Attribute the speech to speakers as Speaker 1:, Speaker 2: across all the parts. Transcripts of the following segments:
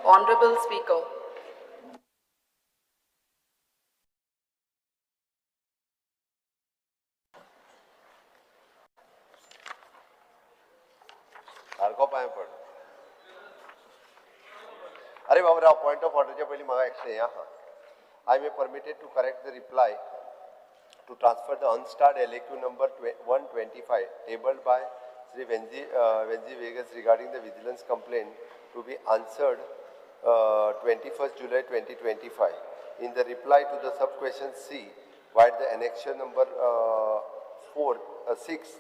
Speaker 1: Honorable Speaker.
Speaker 2: सारको पांय पड. अरे बाबूराव, पॉयंट ऑफ ऑर्डरच्या पयलीं म्हाका एक्स्ट्रा हें आहा. I may permitted to correct the reply to transfer the unstarred LAQ number 125 tabled by Shri Venzi Vegas regarding the vigilance complaint to be answered 21st July 2025. In the reply to the sub question C, vide the annexure number 4, 6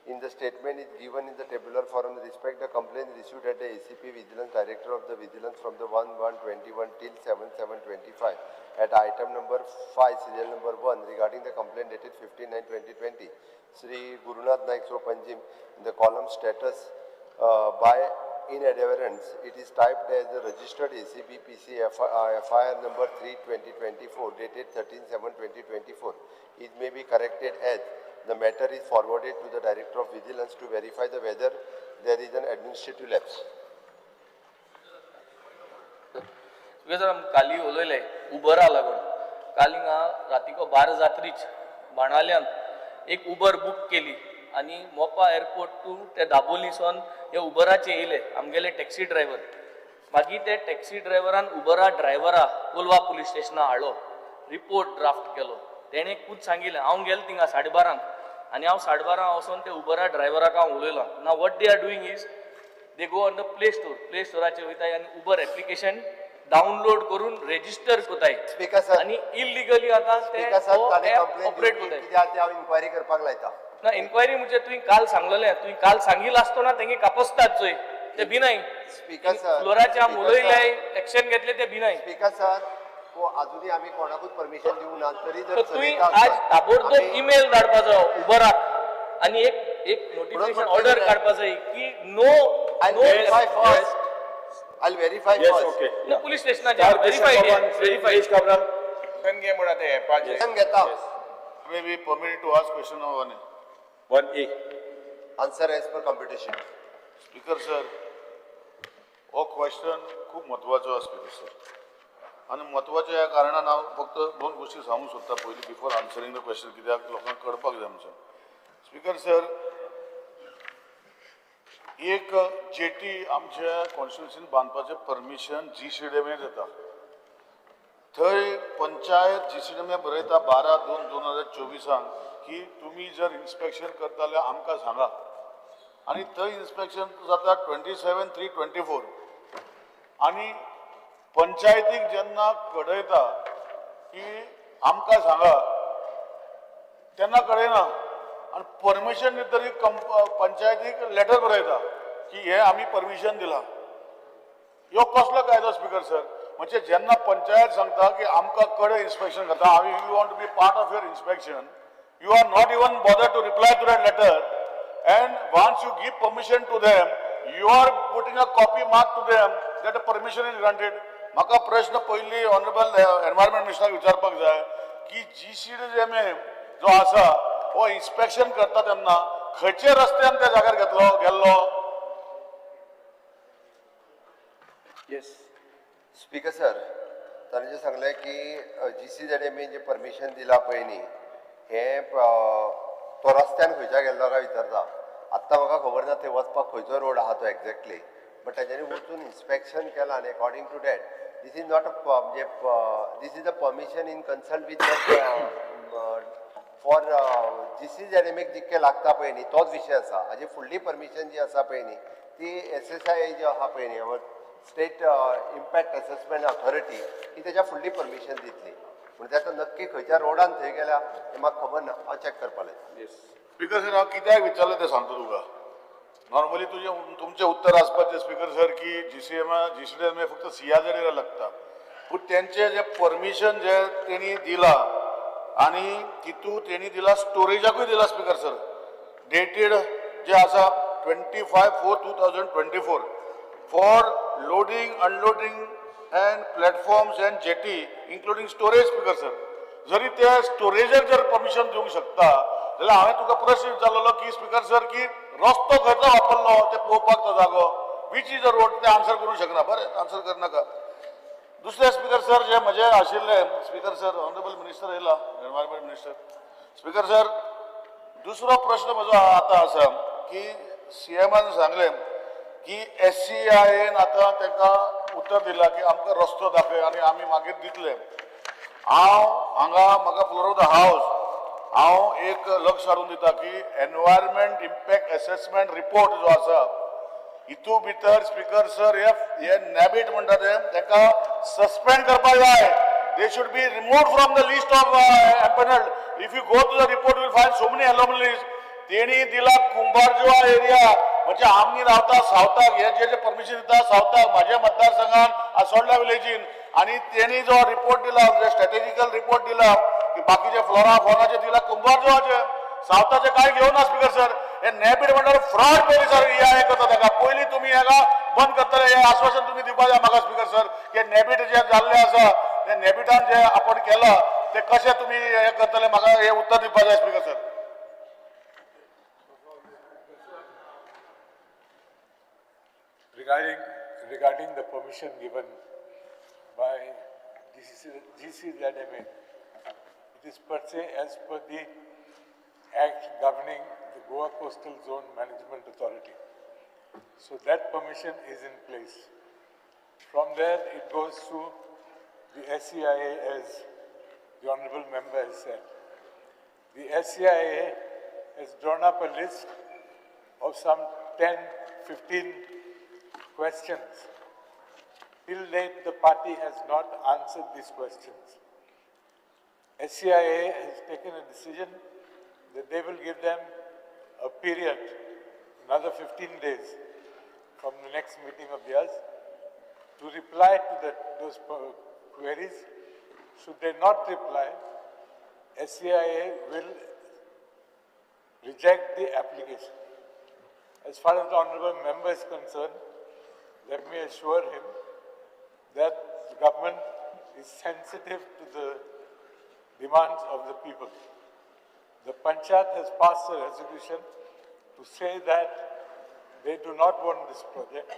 Speaker 2: in the statement is given in the tabular form respect the complaint received at the ACP Vigilance Director of the Vigilance from the 1/1/21 till 7/7/25 at item number 5 serial number 1 regarding the complaint dated 15/9/2020. Sri Gurunath Naik through Panjim in the column status by inadvertence it is typed as the registered ACB PC FIR number 3/2024 dated 13/7/2024. It may be corrected as the matter is forwarded to the Director of Vigilance to verify the whether there is an administrative lapse.
Speaker 3: तुगे sir, काली उलयले उबरा लागून. काल हिंगा रातीको 12 जात्रीच बाणाल्यान एक Uber book केली आनी Mopa airport two ते दाबोलीसून हे उबराचे येयले आमगेले टॅक्सी ड्रायव्हर. मागीर ते टॅक्सी ड्रायव्हरान उबरा ड्रायव्हरा कोलवा पुलीस स्टेशना हाडलो, रिपोर्ट ड्राफ्ट केलो. तेणें खूद सांगिल्लें. हांव गेलो थिंगा 12:30 आनी हांव 12:30 वचोन ते उबरा ड्रायव्हराक हांव उलयलो ना. What they are doing is they go on the Play Store, play स्टोराचेर वयताय आनी उबर एप्लिकेशन डाउनलोड करून रेजिस्टर कोताय
Speaker 2: Speaker sir.
Speaker 3: आनी इलिगली आतां ते
Speaker 2: स्पीकर सर,
Speaker 3: तो
Speaker 2: ताणें
Speaker 3: ऍप
Speaker 2: कंप्लेन
Speaker 3: ऑपरेट
Speaker 2: दिवची
Speaker 3: कोताय.
Speaker 2: कित्याक ते हांव इन्क्वायरी करपाक लायता.
Speaker 3: ना, इन्क्वायरी म्हणजे तुवें काल सांगलेलें, तुवें काल सांगिल्लें आसतना तेंगे कापस्तात चोय ते भिनाय.
Speaker 2: Speaker sir,
Speaker 3: फ्लोराचे आमी
Speaker 2: Speaker
Speaker 3: उलयले, एक्शन घेतले, ते भिनाय.
Speaker 2: स्पीकर सर, को अजूनही आमी कोणाकूच परमिशन दिवंक ना, तरी जर
Speaker 3: तर तुवें
Speaker 2: चलयता
Speaker 3: आज
Speaker 2: आसत,
Speaker 3: ताबडतोब इमेल धाडपाचो उबराक आनी एक एक नोटिफिकेशन
Speaker 2: म्हणून
Speaker 3: ऑर्डर
Speaker 2: म्हटलें
Speaker 3: काडपा जाय की no
Speaker 2: I'll
Speaker 3: no
Speaker 2: verify first. I'll verify
Speaker 4: Yes,
Speaker 2: first.
Speaker 4: okay.
Speaker 3: Police स्टेशनाचेर
Speaker 4: Star question
Speaker 3: verified
Speaker 4: number one, Shri
Speaker 3: verified.
Speaker 4: Nilesh Cabral.
Speaker 5: Question घे म्हणा ते ऍपाचेर.
Speaker 2: Question घेता.
Speaker 5: May be permitted to ask question number 1.
Speaker 4: 1A.
Speaker 2: Answer as per computation.
Speaker 5: Speaker sir, हो question खूब म्हत्वाचो आसा speaker sir, आनी म्हत्वाच्या ह्या कारणान हांव फक्त दोन गोश्टी सांगूंक सोदता पयलीं बिफोर आन्सरींग the question, कित्याक लोकांक कळपाक जाय आमच्या. स्पीकर सर, एक जेटी आमच्या कॉन्स्टिट्युन्सीन बांदपाचें permission G C D M A दिता. थंय panchayat G C D M A बरयता 12/2/2024 की तुमी जर इन्स्पेक्शन करता जाल्यार आमकां सांगा, आनी थंय इन्स्पेक्शन जाता 27/3/24. आनी पंचायतीक जेन्ना कळयता की आमकां सांगा तेन्ना कळयना, आनी परमिशन दितरी पंचायतीक लेटर बरयता की हें आमी परमिशन दिलां. ह्यो कसलो कायदो स्पीकर सर? म्हणजे जेन्ना पंचायत सांगता की आमकां कडेन इन्स्पेक्शन करता आमी, you want to be part of your inspection, you are not even bother to reply to that letter, and once you give permission to them, you are putting a copy mark to them that permission is granted. म्हाका प्रश्न पयलीं honourable environment मिनिस्टराक विचारपाक जाय की G C D M A जो आसा हो inspection करता तेन्ना खंयचे रस्त्यान त्या जाग्यार घेतलो गेल्लो?
Speaker 4: Yes.
Speaker 2: Speaker sir, ताणें जें सांगलें की G C Z M J permission दिलां पळय न्ही, हें तो रस्त्यान खंयच्या गेल्लो काय विचारता. आत्तां म्हाका खबर ना थंय वचपाक खंयचो रोड आहा तो एक्झॅक्टली, बट तांच्यांनी वचून इन्स्पेक्शन केलां आनी according to that this is not a म्हणजे this is a permission in consult with for G C Z M एक जितकें लागता पळय न्ही तोच विशय आसा. हाजी फुडली परमिशन जी आसा पळय न्ही ती एस एस I जी आहा पळय न्ही, स्टेट इम्पॅक्ट असॅसमेंट ऑथॉरिटी, ही तेच्या फुडली परमिशन दितली. म्हणजे आतां नक्की खंयच्या रोडान थंय गेल्या हें म्हाका खबर ना, हांव चॅक करपा लायता.
Speaker 4: Yes.
Speaker 5: Speaker sir, हांव कित्याक विचारलें तें सांगता तुका. नॉर्मली तुजें तुमचें उत्तर आसपाचें स्पीकर सर की G C M G C D M A फक्त सियाझडीला लागता, पूण तेंचें जें परमिशन जें तेणी दिलां आनी तितू तेणी दिलां स्टोरेजाकूय दिलां स्पीकर सर, डेटेड जे आसा 25/4/2024 for loading, unloading and platforms and jetty including storage. Speaker sir, जरी ते स्टोरेजाक जर परमिशन दिवंक शकता जाल्यार हांवें तुका प्रश्न विचारलेलो की स्पीकर सर की रस्तो खंयचो वापरलो ते पळोवपाक तो जागो Which is the road ते आन्सर करूंक शकना. बरें, आन्सर करनाका. दुसरे स्पीकर सर, जे म्हजे आशिल्ले स्पीकर सर, ऑनरेबल मिनिस्टर येयला, एनवायरमेंट मिनिस्टर. स्पीकर सर, दुसरो प्रश्न म्हजो आतां आसा की सीएमान सांगलें की एससीआयएन आतां तांकां उतर दिलां की आमकां रस्तो दाखय आनी आमी मागीर दितले. हांव हांगा म्हाका फ्लोर ऑफ the house हांव एक लक्ष हाडून दिता की एनवायरमेंट इम्पॅक्ट एसेसमेंट रिपोर्ट जो आसा, हितू भितर स्पीकर सर, हे हे नॅबीट म्हणटा ते तांकां सस्पेंड करपाक जाय. They should be remove from the list of empanelled. If you go to the report, will find so many anomalies. तेणी दिला कुंभारजुआ एरिया, म्हणजे आमी रावता सावताक, हे जे जे परमिशन दिता सावताक, म्हाज्या मतदारसंघान आसोल्डा विलेजीन. आनी तेणी जो रिपोर्ट दिला, स्ट्रॅटेजिकल रिपोर्ट दिला की बाकीचे फ्लोरा फॉनाचे दिला कुंभारजुआचे, सावताचे काय घेवना. स्पीकर सर, हे नॅबीड म्हणल्यार फ्रॉड. पयली सर हे करता ताका पयली तुमी हेका बंद करतले हे आश्वासन तुमी दिवपा जाय म्हाका स्पीकर सर, की नॅबीड जे जाल्ले आसा, ते नॅबिटान जे आपण केला ते कशें तुमी हे करतले, म्हाका हे उत्तर दिवपा जाय speaker sir.
Speaker 1: Regarding the permission given by GCC, GCZMA, it is per se as per the Act governing the Goa Coastal Zone Management Authority. So that permission is in place. From there, it goes to the SEIA, as the honorable member has said. The SEIA has drawn up a list of some 10, 15 questions. Till date, the party has not answered these questions. SEIA has taken a decision that they will give them a period, another 15 days from the next meeting of theirs, to reply to those queries. Should they not reply, SEIA will reject the application. As far as the honorable member is concerned, let me assure him that the government is sensitive to the demands of the people. The Panchayat has passed a resolution to say that they do not want this project.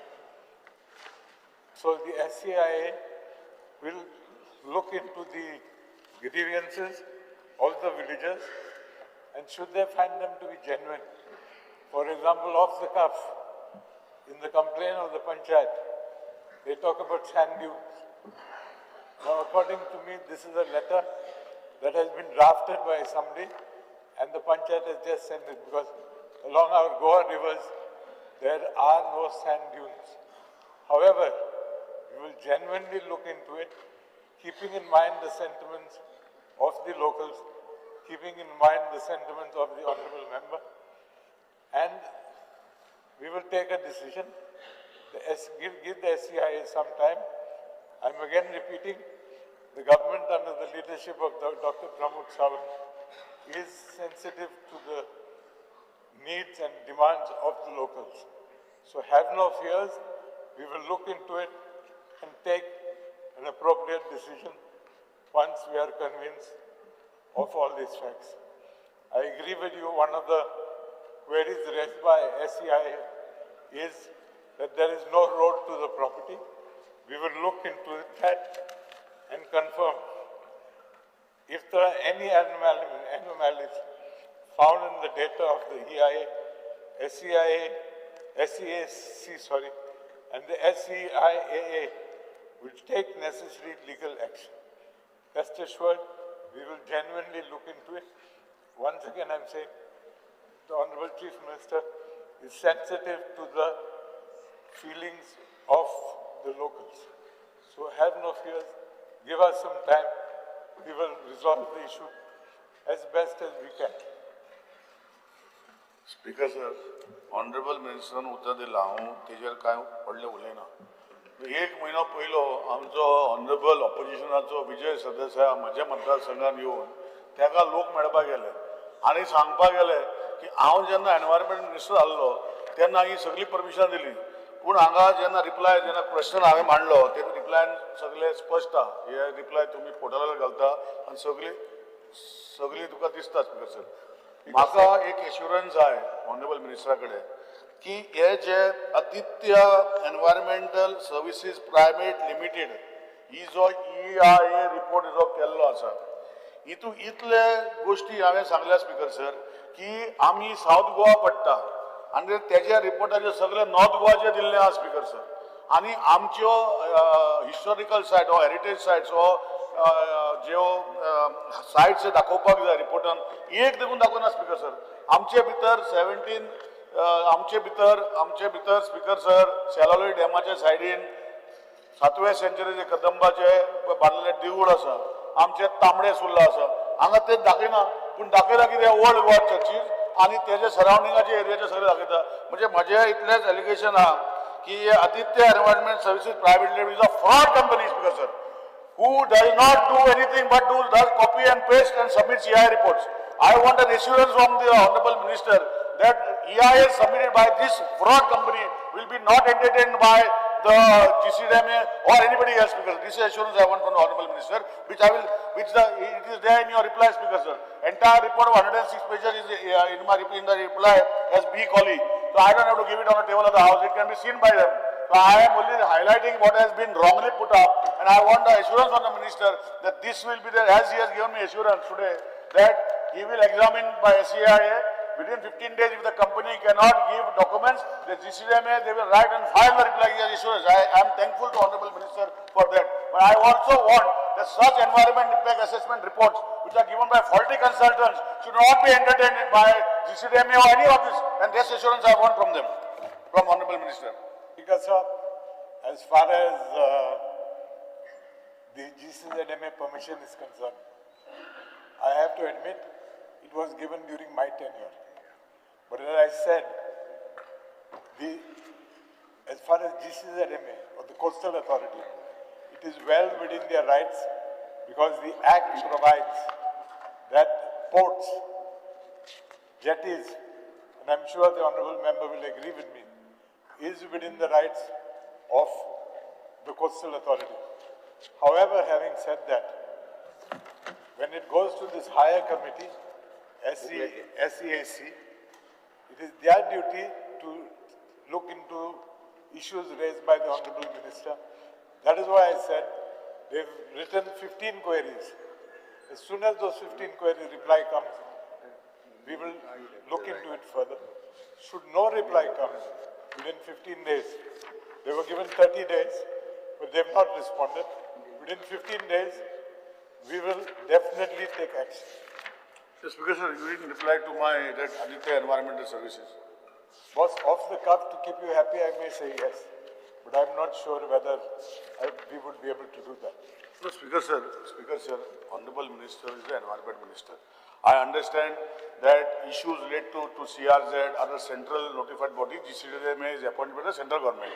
Speaker 1: So the SEIA will look into the grievances of the villagers, and should they find them to be genuine, for example, off the cuff, in the complaint of the Panchayat, they talk about sand dunes. Now, according to me, this is a letter that has been drafted by somebody, and the Panchayat has just sent it, because along our Goa rivers, there are no sand dunes. However, we will genuinely look into it, keeping in mind the sentiments of the locals, keeping in mind the sentiments of the honorable member, and we will take a decision. Give the SEIA some time. I'm again repeating, the government under the leadership of Dr. Pramod Sawant is sensitive to the needs and demands of the locals. So have no fears. We will look into it and take an appropriate decision once we are convinced of all these facts. I agree with you, one of the queries raised by SEIA is that there is no road to the property. We will look into that and confirm. If there are any anomalies found in the data of the EIA, SEIA, SEAC, sorry, and the SEIAA will take necessary legal action. Rest assured, we will genuinely look into it. Once again, I'm saying, the Honorable Chief Minister is sensitive to the feelings of the locals. So have no fears, give us some time, we will resolve the issue as best as we can.
Speaker 5: Speaker sir, honourable मिनिस्टरान उतर दिलां, हांव तेजेर कांय व्हडलें उलयना. एक म्हयनो पयलो आमचो ऑनरेबल ऑपोजिशनाचो विजय सरदेसाय म्हज्या मतदारसंघात येवन ताका लोक मेळपाक गेले आनी सांगपाक गेले की हांव जेन्ना एनवायरमेंट मिनिस्टर आहलो तेन्ना ही सगळी परमिशनां दिली, पूण हांगा जेन्ना रिप्लाय, जेन्ना क्वेश्चन हांवें मांडलो, ते रिप्लायन सगळे स्पश्ट आहा. हे रिप्लाय तुमी पोर्टलार घालता आनी सगळी सगळी तुका दिसता. स्पीकर सर, म्हाका एक एश्युरन्स जाय ऑनरेबल मिनिस्टरा कडेन. की हे जे Aditya environmental services private limited ही जो EIA report जो केल्लो आसा हितून इतले गोश्टी हांवें सांगल्या स्पीकर सर की आमी सावथ गोवा पडटा आनी तेज्या रिपोर्टाचेर सगळे नॉर्थ गोवाचे दिल्ले आहा स्पीकर सर. आनी आमच्यो हिस्टॉरिकल सायट हो हेरिटेज सायट्स हो ज्यो सायट्स दाखोवपाक जाय रिपोर्टान एक देखून दाखोवना स्पीकर सर. आमचे भितर 17 आमचे भितर स्पीकर सर सेलालोई डॅमाच्या सायडीन 7व्या सेंचुरीचे कदंबाचे बांदलेले देवूळ आसा, आमचे तांबडे सुर्ला आसा, हांगा ते दाखयना पूण दाखयला कितें ओल्ड गोवा चर्चीज आनी तेजे सरावंडिंगाचे एरियाचे सगळे दाखयता. म्हणजे म्हजें इतलेंच एलिगेशन आहा की Aditya environment services private limited is a fraud company speaker sir, who does not do anything but does copy and paste and submits EIA reports. I want an assurance from the Honorable Minister that EIA submitted by this fraud company will be not entertained by the GCDMA or anybody else, because this assurance I want from the Honorable Minister, which I will, which the, it is there in your reply, Speaker sir. Entire report of 106 pages is in my in the reply as B Collie. So I don't have to give it on the table of the house, it can be seen by them. So I am only highlighting what has been wrongly put up, and I want the assurance from the minister that this will be there, as he has given me assurance today, that he will examine by SEIA within 15 days. If the company cannot give documents, the GCDMA, they will write and file the reply assurance. I am thankful to Honorable Minister for that. But I also want that such environment impact assessment reports, which are given by faulty consultants, should not be entertained by GCDMA or any of this. And this assurance I want from them, from Honorable Minister.
Speaker 1: Speaker sir, as far as the GCZMA permission is concerned, I have to admit it was given during my tenure. But as I said, as far as GCZMA or the Coastal Authority, it is well within their rights because the Act provides that ports, jetties, and I'm sure the Honorable Member will agree with me, is within the rights of the Coastal Authority. However, having said that, when it goes to this higher committee, SEAC, it is their duty to look into issues raised by the Honorable Minister. That is why I said they've written 15 queries. As soon as those 15 queries reply comes, we will look into it further. Should no reply come within 15 days, they were given 30 days, but they have not responded. Within 15 days, we will definitely take action.
Speaker 5: So, Speaker sir, you didn't reply to my that Aditya Environmental Services.
Speaker 1: Boss, off the cuff, to keep you happy, I may say yes, but I'm not sure whether we would be able to do that.
Speaker 5: No, Speaker sir, Honorable Minister is the Environment Minister. I understand that issues related to CRZ are the central notified body. GCDMA is appointed by the central government.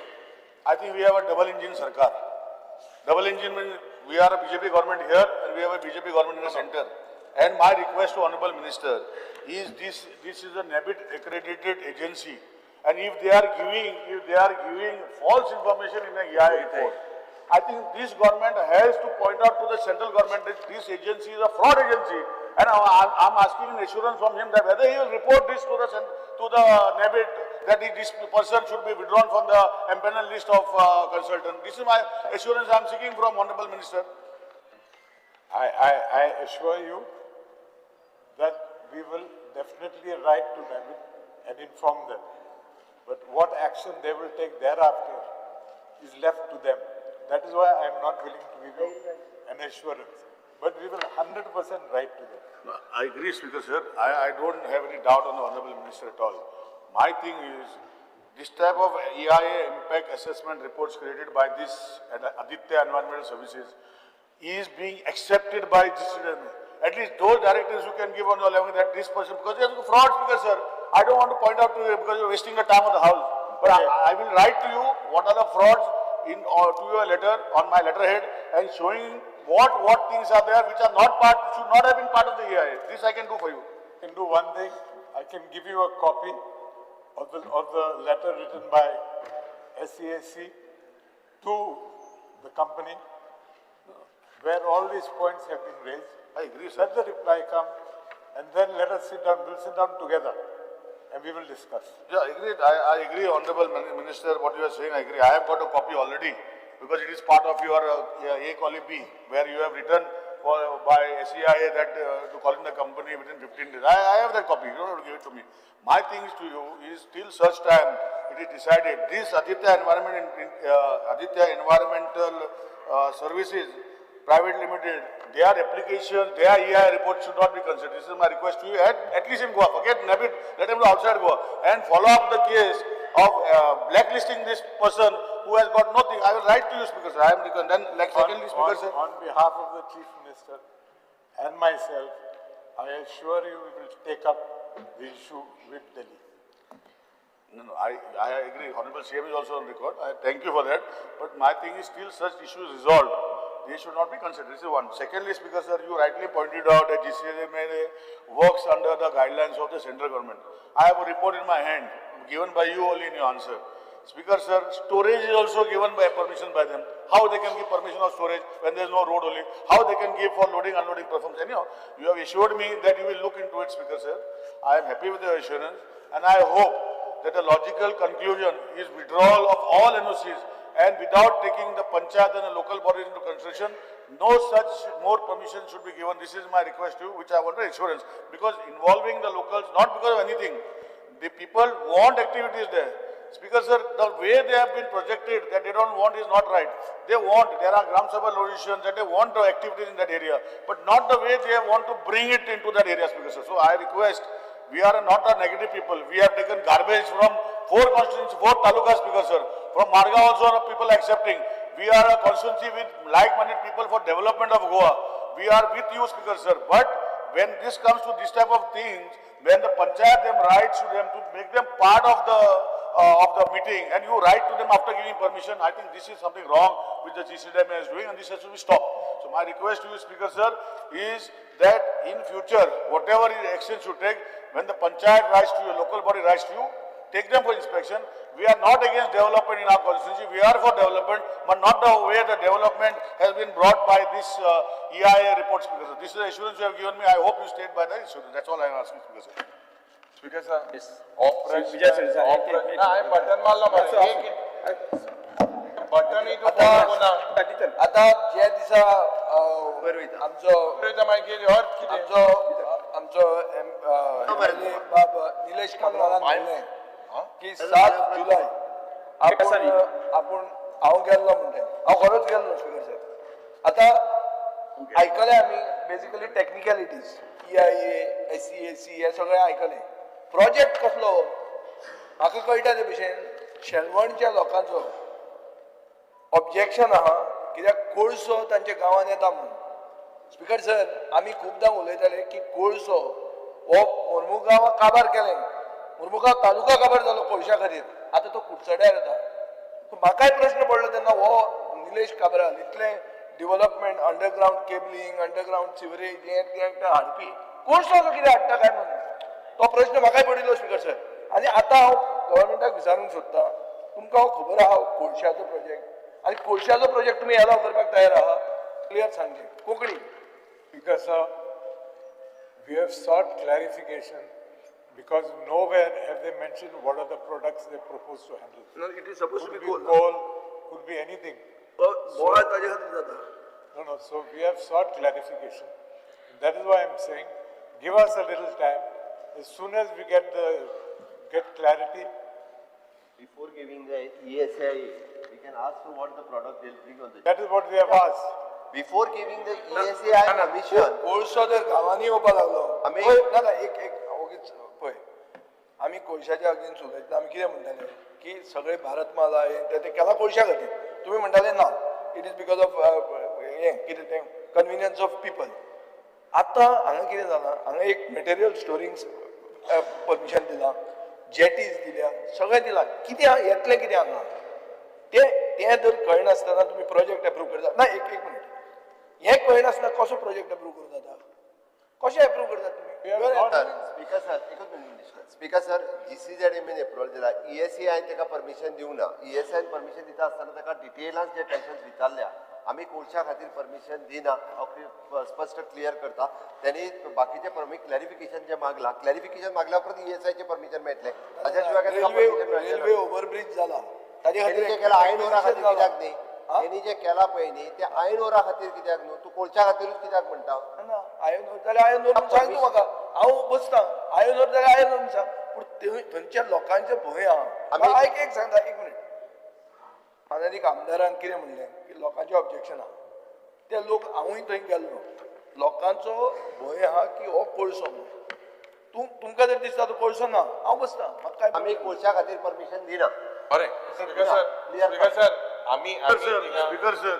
Speaker 5: I think we have a double engine sarkar. Double engine means we are a BJP government here and we have a BJP government in the center. And my request to Honorable Minister is this is a NABIT accredited agency, and if they are giving false information in a EIA report, I think this government has to point out to the central government that this agency is a fraud agency. And I'm asking an assurance from him that whether he will report this to the NABIT, that this person should be withdrawn from the empanel list of consultant. This is my assurance I'm seeking from Honorable Minister.
Speaker 1: I assure you that we will definitely write to NABIT and inform them. But what action they will take thereafter is left to them. That is why I am not willing to give you an assurance. But we will 100% write to them.
Speaker 5: No, I agree, Speaker sir. I don't have any doubt on the Honorable Minister at all. My thing is, this type of EIA impact assessment reports created by this Aditya Environmental Services is being accepted by GCDMA. At least those directives you can give on your level that this person, because there's fraud, Speaker sir. I don't want to point out to you because you're wasting the time of the house. But okay. I will write to you what are the frauds in or to your letter on my letterhead and showing what things are there which are not part, should not have been part of the EIA. This I can do for you.
Speaker 1: I can do one thing. I can give you a copy of the letter written by SEAC to the company, where all these points have been raised.
Speaker 5: I agree, sir.
Speaker 1: Let the reply come, and then let us sit down. We'll sit down together. and we will discuss.
Speaker 5: Yeah, agreed. I agree, Honorable Minister, what you are saying, I agree. I have got a copy already because it is part of your A column B, where you have written for, by SEIA that to call in the company within 15 days. I have that copy. You don't have to give it to me. My thing is to you is till such time it is decided, this Aditya Environment, Aditya Environmental Services Private Limited, their application, their EIA report should not be considered. This is my request to you, at least in Goa. Forget Nabit, let him go outside Goa and follow up the case of blacklisting this person who has got nothing. I will write to you, Speaker sir. I am the then, like secondly, Speaker sir.
Speaker 1: On behalf of the Chief Minister and myself, I assure you we will take up the issue with Delhi.
Speaker 5: No, I agree. Honorable CM is also on record. I thank you for that. But my thing is still such issues resolved, they should not be considered. This is one. Secondly, Speaker sir, you rightly pointed out that GCDMA works under the guidelines of the central government. I have a report in my hand, given by you only in your answer. Speaker sir, storage is also given by permission by them. How they can give permission of storage when there is no road only? How they can give for loading, unloading performance? Anyhow, you have assured me that you will look into it, Speaker sir. I am happy with your assurance and I hope that the logical conclusion is withdrawal of all NOCs and without taking the panchayat and the local bodies into consideration, no such more permission should be given. This is my request to you, which I want assurance. Because involving the locals, not because of anything, the people want activities there. Speaker sir, the way they have been projected that they don't want is not right. They want, there are Gram Sabha resolutions that they want the activities in that area, but not the way they want to bring it into that area, Speaker sir. So I request, we are not a negative people. We have taken garbage from 4 constituencies, 4 talukas, Speaker sir. From Marga also are people accepting. We are a constituency with like-minded people for development of Goa. We are with you, Speaker sir. But when this comes to this type of things, when the panchayat them writes to them to make them part of the meeting, and you write to them after giving permission, I think this is something wrong which the GCDMA is doing, and this has to be stopped. So my request to you, Speaker sir, is that in future, whatever action you take, when the panchayat writes to you, local body writes to you, take them for inspection. We are not against development in our constituency. We are for development, but not the way the development has been brought by this EIA report, Speaker sir. This is the assurance you have given me. I hope you state by the assurance. That's all I am asking, Speaker sir.
Speaker 6: Speaker sir,
Speaker 3: Yes.
Speaker 6: Operation, button मारला button
Speaker 7: आता जे दिसा आमचो आमचो आमचो बाब निलेश काब्रालान म्हणलें की 7 जुलय आपूण आपूण हांव गेल्लो म्हणलें, हांव खरोच गेल्लो स्पीकर साहेब. आतां आयकलें आमी बेसिकली टॅक्निकलिटीज EIA SEAC हे सगळें आयकलें. प्रोजेक्ट कसलो म्हाका कळटा ते भशेन शेलवणच्या लोकांचो ऑब्जेक्शन आहा कित्याक कोळसो तांच्या गांवांत येता म्हणून. स्पीकर सर, आमी खुबदां उलयताले की कोळसो हो मोर्मुगांव काबार केलें, मोर्मुगांव तालुका काबार जालो कोळशा खातीर, आतां तो कुडचड्यार येता. म्हाकाय प्रश्न पडलो तेन्ना हो निलेश काब्राल इतलें development, underground cabling, underground sewerage हें तें हाडपी कोळसो असो कितें हाडटा काय म्हणून तो प्रश्न म्हाकाय पडिल्लो स्पीकर सर. आनी आतां हांव गव्हर्मेंटाक विचारूंक सोदतां, तुमकां हांव खबर आहा कोळशाचो प्रोजेक्ट, आनी कोळशाचो प्रोजेक्ट तुमी एलाव करपाक तयार आहा? क्लियर सांगचें Konkani.
Speaker 1: Speaker sir, we have sought clarification because nowhere have they mentioned what are the products they propose to handle.
Speaker 7: No, it is supposed to
Speaker 1: Could
Speaker 7: be
Speaker 1: be
Speaker 7: coal.
Speaker 1: coal, could be anything.
Speaker 7: बोळा ताजे खातीर जाता.
Speaker 1: No, so we have sought clarification. That is why I am saying, give us a little time. As soon as we get clarity.
Speaker 2: Before giving the ESI, we can ask for what the product they will bring on the.
Speaker 1: That is what we have asked.
Speaker 2: Before giving the ESI permission,
Speaker 7: कोळसो जर गांवांनी येवपाक लागलो,
Speaker 2: आमी-
Speaker 7: ना ना एक एक ओगीच पळय, आमी कोळशाच्या अगेन्स्ट उलयतना आमी कितें म्हणटाले की सगळे भारतमाला हें तें केलां कोळशा खातीर. तुमी म्हणटाले ना, it is because of हें कितें तें कन्विनियन्स ऑफ पिपल. आतां हांगा कितें जालां, हांगा एक मटेरियल स्टोरींग परमिशन दिलां, जेटीज दिल्या, सगळें दिलां, कितें येतलें कितें हांगा तें तें जर कळनासतना तुमी प्रोजेक्ट एप्रूव करता ना. एक एक मिनट, हें कळनासतना कसो प्रोजेक्ट एप्रूव करूं जाता? कशें एप्रूव करतात तुमी?
Speaker 2: स्पीकर सर, एकच minute. Speaker sir, GCZMA approval दिला, ESI ताका परमिशन दिवंक ना. ESI permission दिता आसतना ताका डिटेलान जे क्वेश्चन्स विचारल्या आमी कोळशा खातीर परमिशन दिना हांव स्पश्ट क्लियर करता. त्यांनी बाकीचे परमी क्लॅरिफिकेशन जे मागला, क्लॅरिफिकेशन मागल्या उपरांत ईएसआयचे परमिशन मेळटलें. ताच्या शिवाय काय तुका
Speaker 7: रेल्वे
Speaker 2: permission मेळचें ना.
Speaker 7: रेल्वे ओव्हरब्रिज जाला ताजे
Speaker 2: तेणी
Speaker 7: खातीर
Speaker 2: जे केला आयन ओरा खातीर
Speaker 7: जाला.
Speaker 2: कित्याक न्ही?
Speaker 7: हा?
Speaker 2: तेणी जे केला पळय न्ही ते आयन ओरा खातीर कित्याक न्हू? तूं कोळशा खातीरूच कित्याक म्हणटा?
Speaker 7: ना, आयन ओर जाल्यार आयन ओर म्हूण सांग तूं म्हाका, हांव बसता. आयन ओर जाल्यार आयन ओर म्हूण सांग, पूण थंयच्या लोकांचे भंय आहा.
Speaker 2: आमी-
Speaker 7: आयक, एक सांगता, एक मिनीट. मानादीक आमदारान कितें म्हणलें की लोकांचें ऑब्जेक्शन आहा. ते लोक, हांवूय थंय गेल्लो, लोकांचो भंय आहा की हो कोळसो म्हणून. तूं तुमकां जर दिसता तो कोळसो ना, हांव बसता, म्हाका काय
Speaker 2: आमी कोळशा खातीर परमिशन दिना.
Speaker 6: बरें स्पीकर सर, स्पीकर सर, आमी
Speaker 5: sir, speaker sir,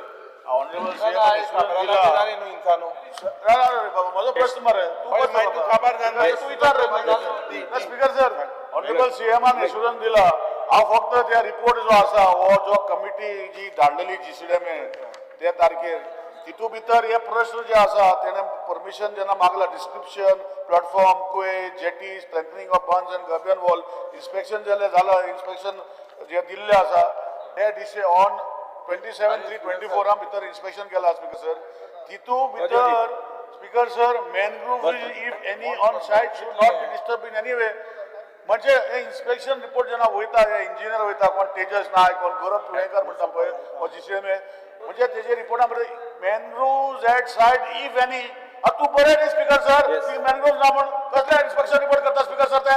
Speaker 5: honourable
Speaker 6: ना, ना,
Speaker 5: सीएम
Speaker 6: दिला न्ही न्हू इंसानो.
Speaker 5: बाबा, म्हजो प्रश्न मरे तूं.
Speaker 6: हय, मागीर तूं काबार जावन
Speaker 5: तूं विचार रे. स्पीकर सर, ऑनरेबल सीएमान एश्युरन्स दिला. हांव फक्त त्या रिपोर्ट जो आसा, हो जो कमिटी जी धाडलेली जीसीडीएमए त्या तारखेर, तितू भितर हे प्रश्न जे आसा, तेणे परमिशन जेन्ना मागला, description, platform, quay, jetty, strengthening of bunds and gabion wall, inspection जालें जाला, इन्स्पेक्शन जे दिल्लें आसा ते डिसे ऑन 27/3/24 भितर इन्स्पेक्शन केला. स्पीकर सर, तितू भितर, speaker sir, mangrove if any on site should not be disturb in any way. म्हणजे हे इन्स्पेक्शन रिपोर्ट जेन्ना वयता, हे इंजिनियर वयता, कोण तेजस नायक, कोण गौरव तुळेकर म्हणटा पळय, हो जीसीएमए, म्हणजे तेजे रिपोर्टा भितर mangrove at site if any. तूं बरें न्ही स्पीकर सर, मॅनग्रूव ना म्हण कसले इन्स्पेक्शन रिपोर्ट करता स्पीकर सर? ते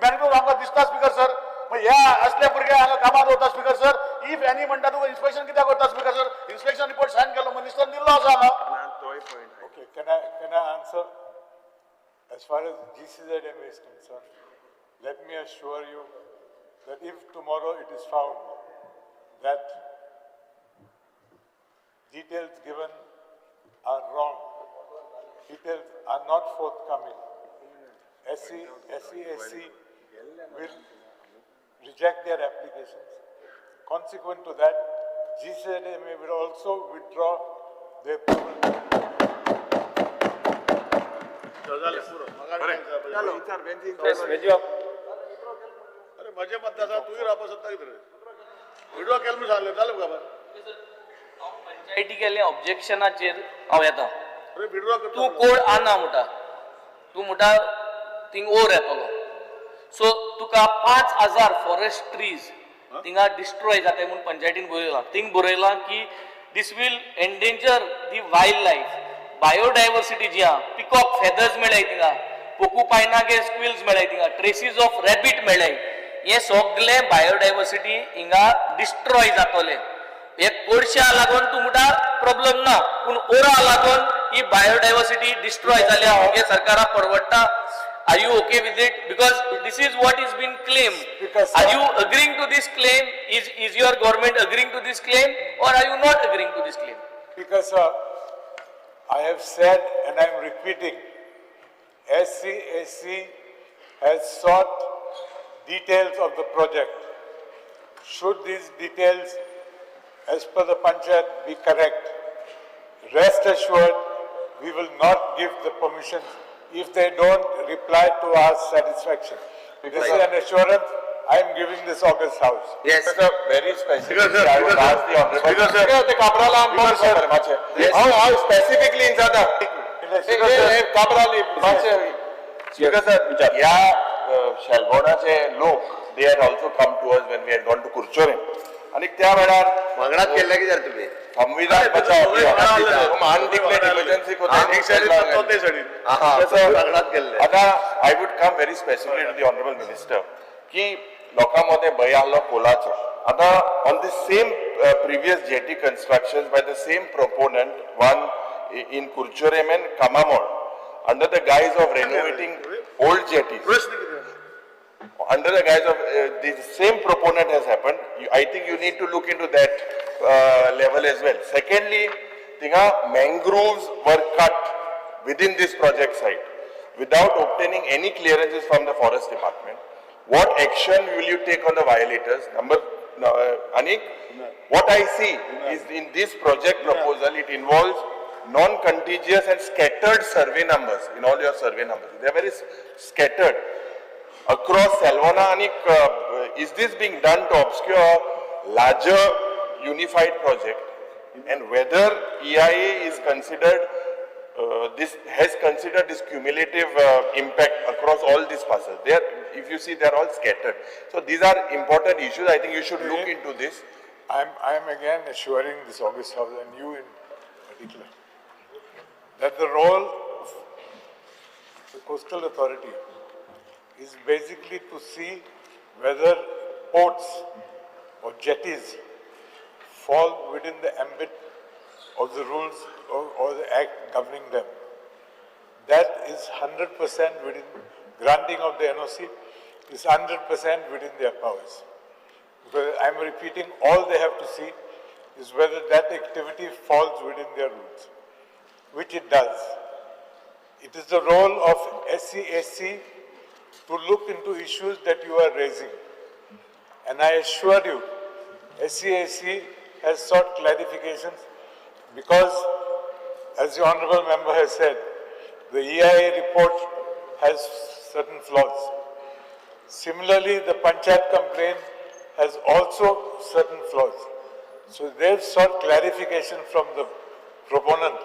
Speaker 5: मॅनग्रूव आमकां दिसता स्पीकर सर. मग ह्या असल्या भुरग्यांक हांगा कामाक दवरता स्पीकर सर. If any म्हणटा, तुका इन्स्पेक्शन कित्याक करता speaker sir? Inspection report sign केलो, मिनिस्टरान दिल्लो आसा हांगा.
Speaker 1: Okay, can I answer? As far as GCZMA is concerned, let me assure you that if tomorrow it is found that details given are wrong, details are not forthcoming, SEAC will reject their applications. Consequent to that, GCZMA will also withdraw their approval.
Speaker 4: वेजीबाब.
Speaker 5: अरे, म्हजे मत आसा, तुवें रावपाक सोदता कितें रे? Withdraw केलें म्हूण सांगलें, जालें खबर.
Speaker 3: पंचायती केल्ले ऑब्जेक्शनाचेर हांव येता.
Speaker 5: अरे, विड्रॉ करता.
Speaker 3: तूं कोड आना म्हणटा, तूं म्हणटा थिंग ओर येतलो, सो तुका 5000 फॉरेस्ट ट्रीज थिंगा डिस्ट्रॉय जाताय म्हूण पंचायतीन बरयलां. थिंग बरयलां की this will endanger the wild life, biodiversity जी आहा. पिकॉक फेदर्स मेळ्ळाय थिंगा, पोकुपायनागे स्क्विल्स मेळ्ळाय थिंगा, ट्रेसीस ऑफ रॅबीट मेळ्ळाय. हे सगळे बायोडायवर्सिटी हिंगा डिस्ट्रॉय जातले. हे कोळशा लागून तूं म्हणटा प्रॉब्लम ना, पूण ओरा लागून ही बायोडायवर्सिटी डिस्ट्रॉय जाल्या, हे सरकाराक परवडटा? Are you okay with it? Because this is what is been claim.
Speaker 1: Because,
Speaker 3: are you agreeing to this claim? Is your government agreeing to this claim or are you not agreeing to this claim?
Speaker 1: Because, sir, I have said and I am repeating, SCAC has sought details of the project. Should these details, as per the panchayat, be correct, rest assured, we will not give the permission if they don't reply to our satisfaction. This is an assurance I am giving this august house.
Speaker 2: Yes.
Speaker 6: Sir, very specifically,
Speaker 5: Speaker sir,
Speaker 6: I would
Speaker 5: Speaker sir,
Speaker 6: ask the honorable.
Speaker 5: Speaker sir.
Speaker 6: Speaker, ते काब्राला
Speaker 5: Speaker sir.
Speaker 6: मातशें. हांव हांव specifically विचारता.
Speaker 5: Speaker sir.
Speaker 6: Cabral मातशें. Speaker sir, ह्या शेलबोणाचे लोक, they had also come to us when we had gone to Curchorem आनी त्या वेळार
Speaker 2: वांगडाच केल्ले कित्याक तुमी?
Speaker 6: संविधान बचाव अनडिक्लेअर्ड इमर्जन्सी.
Speaker 5: एक सायडीन तो ते सायडीन.
Speaker 2: वांगडाच केल्ले.
Speaker 6: आता I would come very specifically to the honourable minister की लोकां मदें भंय आहलो कोलाचो. आतां on the same previous jetty construction by the same proponent, one in Curchorem and Camamol, under the guise of renovating old jetties,
Speaker 5: प्रश्न कितें?
Speaker 6: Under the guise of the same proponent has happened. I think you need to look into that level as well. Secondly, थिंगा mangroves were cut within this project site without obtaining any clearances from the forest department. What action will you take on the violators? Number, Anik, what I see is in this project proposal, it involves non-contiguous and scattered survey numbers in all your survey numbers. They are very scattered across Salvona. Anik, is this being done to obscure larger unified project? And whether EIA is considered, this has considered this cumulative impact across all these parcels. They are, if you see, they are all scattered. So these are important issues. I think you should look into this.
Speaker 1: I'm again assuring this august house and you in particular that the role of the coastal authority is basically to see whether ports or jetties fall within the ambit of the rules or the act governing them. That is 100% within granting of the NOC is 100% within their powers. Because I'm repeating, all they have to see is whether that activity falls within their rules, which it does. It is the role of SEAC to look into issues that you are raising. And I assure you, SEAC has sought clarifications because, as the honorable member has said, the EIA report has certain flaws. Similarly, the Panchayat complaint has also certain flaws. So they've sought clarification from the proponent,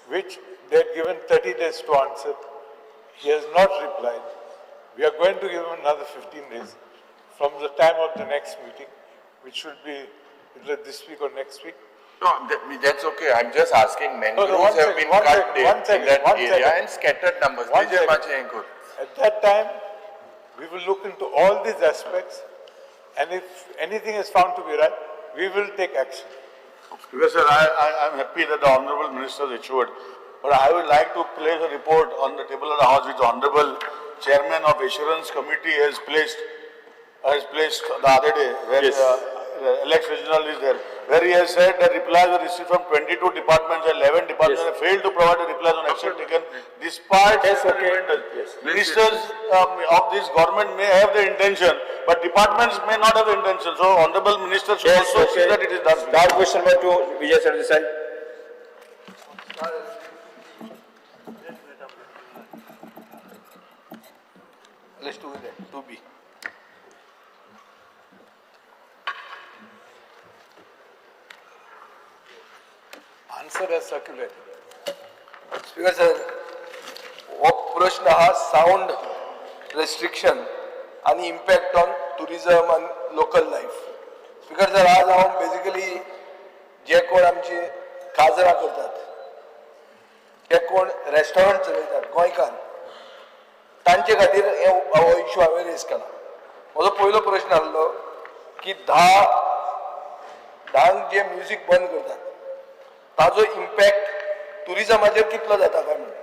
Speaker 1: which they had given 30 days to answer. He has not replied. We are going to give him another 15 days from the time of the next meeting, which should be either this week or next week.
Speaker 6: No, that's okay. I'm just asking, mangroves
Speaker 1: one
Speaker 6: have
Speaker 1: second,
Speaker 6: been
Speaker 1: one
Speaker 6: cut
Speaker 1: second,
Speaker 6: in
Speaker 1: one second,
Speaker 6: that
Speaker 1: one
Speaker 6: area
Speaker 1: second.
Speaker 6: and scattered numbers.
Speaker 1: One
Speaker 6: Vijay
Speaker 1: second.
Speaker 6: Machayenkur.
Speaker 1: At that time, we will look into all these aspects, and if anything is found to be right, we will take action.
Speaker 5: Because sir, I am happy that the Honorable Minister has assured, but I would like to place a report on the table of the House which the Honorable Chairman of Assurance Committee has placed the other day, where
Speaker 4: Yes.
Speaker 5: Alex Reginald is there, where he has said that replies were received from 22 departments and 11 departments
Speaker 4: Yes.
Speaker 5: have failed to provide the replies on action taken despite
Speaker 4: Yes,
Speaker 5: the
Speaker 4: okay.
Speaker 5: reminders.
Speaker 4: Yes.
Speaker 5: Ministers of this government may have the intention, but departments may not have the intention. So, Honorable Minister should
Speaker 4: Yes,
Speaker 5: also see
Speaker 4: okay.
Speaker 5: that it is done.
Speaker 4: Star question number 2, Vijay Sardesai.
Speaker 7: Let's do that, 2B.
Speaker 1: Answer as circulated.
Speaker 7: Speaker sir, हो प्रश्न आहा sound restriction आनी impact on tourism आनी local life. Speaker sir, आज हांव basically जे कोण आमची काजरां करतात, जे कोण रेस्टॉरंट चलयतात गोंयकार, तांचे खातीर हे हो इशू हांवें रेज केला. म्हजो पयलो प्रश्न आसलो की 10 जे म्युजीक बंद करतात ताजो इम्पॅक्ट टुरिजमाचेर कितलो जाता काय म्हणून.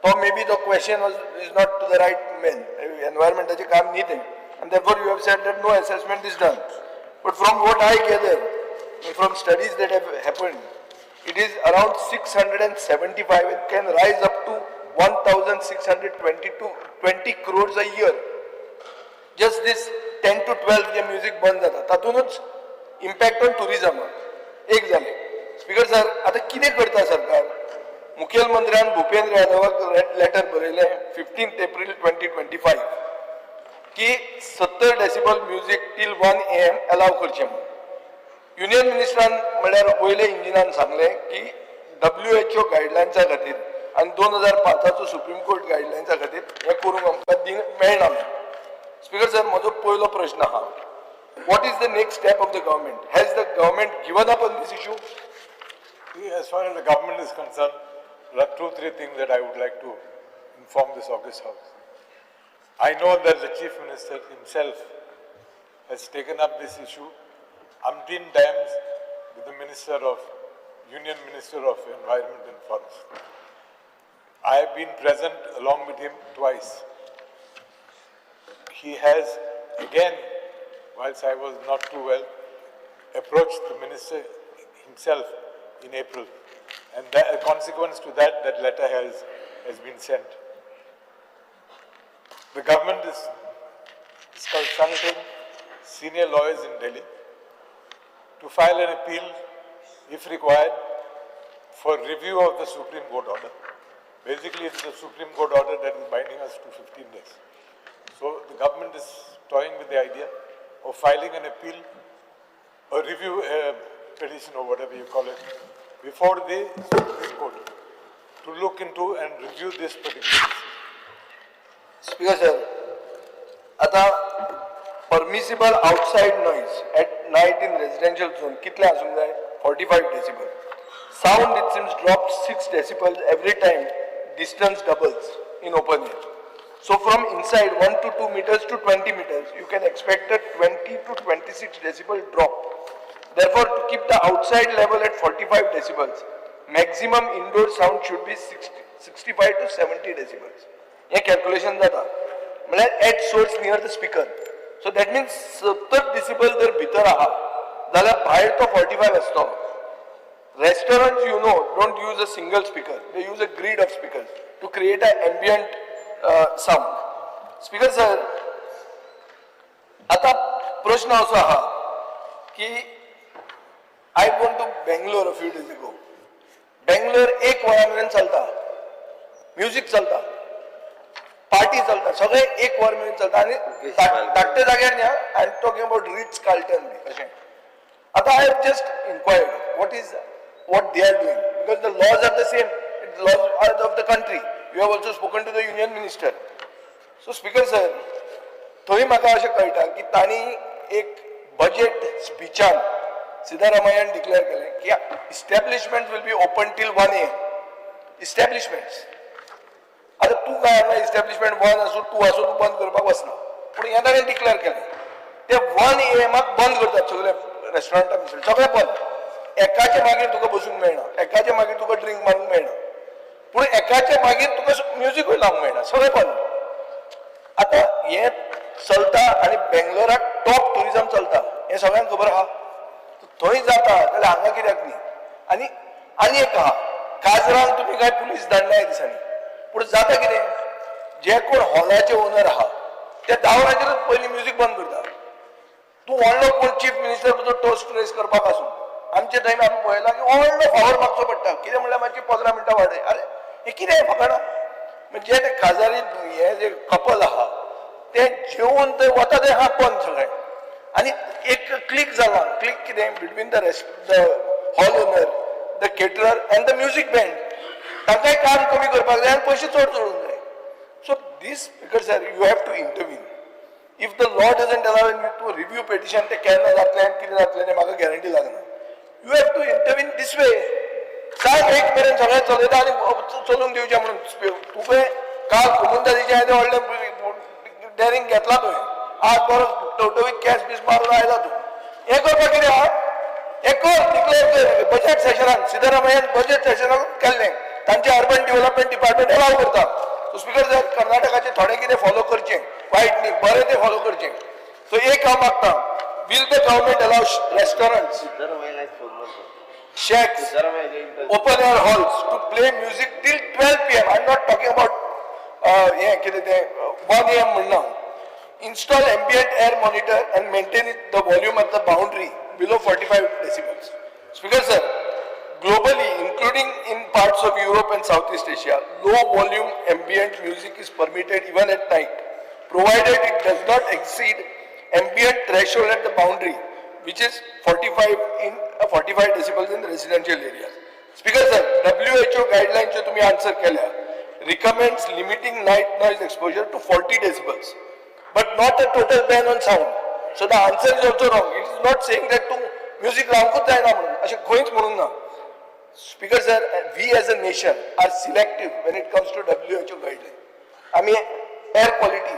Speaker 7: तो may be the question is not to the right man, एनवायरमेंटाचें काम न्ही तें, आनी therefore you have said that no assessment is done. But from what I gather, from studies that have happened, it is around 675 and can rise up to 1,622 crores a year. Just this 10 to 12 J music बंद जाता तातूनच impact on tourism एक जालें. Speaker sir, आतां कितें करता सरकार? मुखेलमंत्र्यान Bhupendra यादवाक letter बरयलें 15 एप्रील 2025 की 70 decibel music till 1 AM allow करचें म्हणून. युनियन मिनिस्टरान म्हणल्यार वयल्या इंजिनान सांगलें की WHO गायडलायन्सा खातीर आनी 2005 सुप्रीम कोर्ट गायडलायन्सा खातीर हें करूंक आमकां दिवंक मेळना म्हणून. स्पीकर सर, म्हजो पयलो प्रश्न आहा, what is the next step of the government? Has the government given up on this issue?
Speaker 1: As far as the government is concerned, there are 2-3 things that I would like to inform this august house. I know that the Chief Minister himself has taken up this issue umpteen times with the Union Minister of Environment and Forest. I have been present along with him twice. He has again, whilst I was not too well, approached the minister himself in April. And that, a consequence to that, that letter has been sent. The government is consulting senior lawyers in Delhi to file an appeal, if required, for review of the Supreme Court order. Basically, it's the Supreme Court order that is binding us to 15 days. So the government is toying with the idea of filing an appeal, a review, petition or whatever you call it before the Supreme Court to look into and review this particular decision.
Speaker 7: Speaker sir, आता permissible outside noise at night in residential zone कितले आसूंक जाय? 45 decibel. Sound, it seems, drop 6 decibel every time distance doubles in open air. So from inside 1 to 2 meters to 20 meters, you can expect a 20 to 26 decibel drop. Therefore, to keep the outside level at 45 decibels, maximum indoor sound should be 60, 65 to 70 decibels. हे calculation जाता म्हळ्यार at source near the speaker. So that means 70 decibel जर भितर आहा जाल्यार भायर तो 45 आसतलो. Restaurants, don't use a single speaker. They use a grid of speakers to create an ambient sound. Speaker sir, आता प्रश्न असो आहा की I went to Bangalore a few days ago. Bangalore एक वरा मेरेन चलता, म्युजीक चलता, पार्टी चलता, सगळे एक वर मेरेन चलता आनी धाकट्या जाग्यार न्ही. I am talking about Ritz Carlton बी अशें. आता I have just inquired what they are doing, because the laws are the same, laws are of the country. You have also spoken to the union minister. So speaker sir, थंय म्हाका अशें कळटा की तांणी एक budget स्पिचान सिद्धारामय्यान declare केलें की establishment will be open till 1 a.m., establishments. आतां तूं काय ना, इस्टॅब्लिशमेंट वन आसूं, टू आसूं, तूं बंद करपाक वचना, पूण हें ताणें डिक्लेअर केलें. ते 1 ए एमाक बंद करतात सगळे रेस्टॉरंटां बिस्टॉरंट सगळें बंद. एकाचे मागीर तुका बसूंक मेळना, एकाचे मागीर तुका ड्रिंक मारूंक मेळना, पूण एकाचे मागीर तुका म्युजिकूय लावंक मेळना, सगळें बंद. आतां हें चलता आनी बेंगलोराक टॉप ट्युरिजम चलता हें सगळ्यांक खबर आहा. थंय जाता जाल्यार हांगा कित्याक न्ही? आनी आनी एक आहा, काजरांक तुमी काय पुलीस धाडना ह्या दिसांनी, पूण जाता कितें, जे कोण हॉलाचे ओनर आहा ते 10 वरांचेरूच पयलीं म्युजीक बंद करता. तूं व्हडलो कोण चीफ मिनिस्टर तुजो टोस्ट रेस करपाक आसूं, आमचे टायम आमी पळयलां की व्हडलो फावर मागचो पडटा. कितें म्हणल्यार मातशी 15 मिनटां वाडय. अरे, हें कितें फकाणां? म्हणजे ते काजारी हे जे कपल आहा ते जेवन थंय वता ते आहा बंद सगळें. आनी एक क्लिक जाला. क्लिक कितें? Between the hall owner, the caterer and the music band. तांकांय काम कमी करपाक जाय आनी पयशे चड जोडूंक जाय. So this, because sir, you have to intervene. If the law doesn't allow you to review petition, ते केन्ना जातलें आनी कितें जातलें तें म्हाका गॅरंटी लागना. You have to intervene this way. सांग एक मेरेन सगळें चलयता आनी चलूंक दिवचें म्हणून. तुवें काल कोमुनिदादीचें येदें व्हडलें डेरिंग घेतलां तुवें, आज बरो टवटवीत केंस बीस मारून आयला तूं. हें करपाक कितें आहा? हें कर, डिक्लेअर कर. बजेट सेशनान सिद्धरामय्यान बजेट सेशनाक केल्लें. तांचे अर्बन डेव्हलपमेंट डिपार्टमेंट अलाव करता. सो स्पीकर सर, कर्नाटकाचे थोडे कितें फॉलो करचें, वायट न्ही, बरें तें फॉलो करचें. सो एक हांव मागता, will the government allow restaurants, shacks, open air halls to play music till 12 p.m.? I'm not talking about हें कितें तें 1 a.m. म्हणना. Install ambient air monitor and maintain it, the volume at the boundary below 45 decibels. Speaker sir, globally, including in parts of Europe and Southeast Asia, low volume ambient music is permitted even at night, provided it does not exceed ambient threshold at the boundary, which is 45 decibels in residential areas. Speaker sir, WHO guidelines च्यो तुम्ही answer केल्या, recommends limiting night noise exposure to 40 decibels, but not a total ban on sound. So the answer is also wrong. It is not saying that तूं music लावंकूच जायना म्हणून, अशें खंयच म्हणूंक ना. Speaker sir, we as a nation are selective when it comes to WHO guideline. आमी air quality,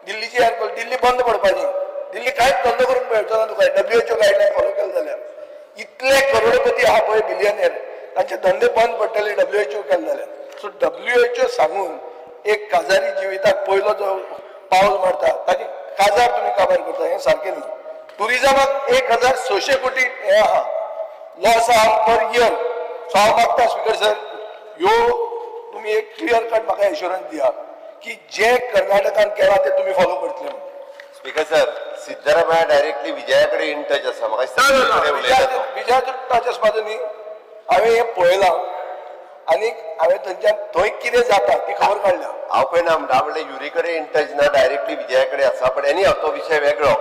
Speaker 7: दिल्लीची air quality, दिल्ली बंद पडपाची. दिल्ली कांयच धंदो करूंक मेळचो ना तुका WHO guideline follow केले जाल्यार. इतले करोडपती आहा पळय, बिलियनर, तांचे धंदे बंद पडटले WHO केले जाल्यार. सो WHO सांगून एक काजारी जिविताक पयलो जो पावल मारता ताची काजार तुमी काबार करता, हें सारकें न्ही. टुरिजमाक 1600 कोटी हें आहा, लॉस आहा पर इयर. सो हांव मागता स्पीकर सर, ह्यो तुमी एक क्लियर कट म्हाका एश्योरन्स दिया की जे कर्नाटकान केलां ते तुमी फॉलो करतले म्हणून.
Speaker 2: Speaker sir, Siddaramaiah directly Vijaya कडेन इन टच आसा म्हाका दिसता.
Speaker 7: ना,
Speaker 2: कडेन उलयता तो.
Speaker 7: विजयाचो टच आसपाचो न्ही. हांवें हें पळयलां आनी हांवें थंयच्यान थंय कितें जाता ती खबर काडल्या.
Speaker 2: हांव पळय ना म्हणटा, म्हणल्यार युरी कडेन इन टच ना, डायरेक्टली विजया कडेन आसा. बट एनी, तो विशय वेगळो.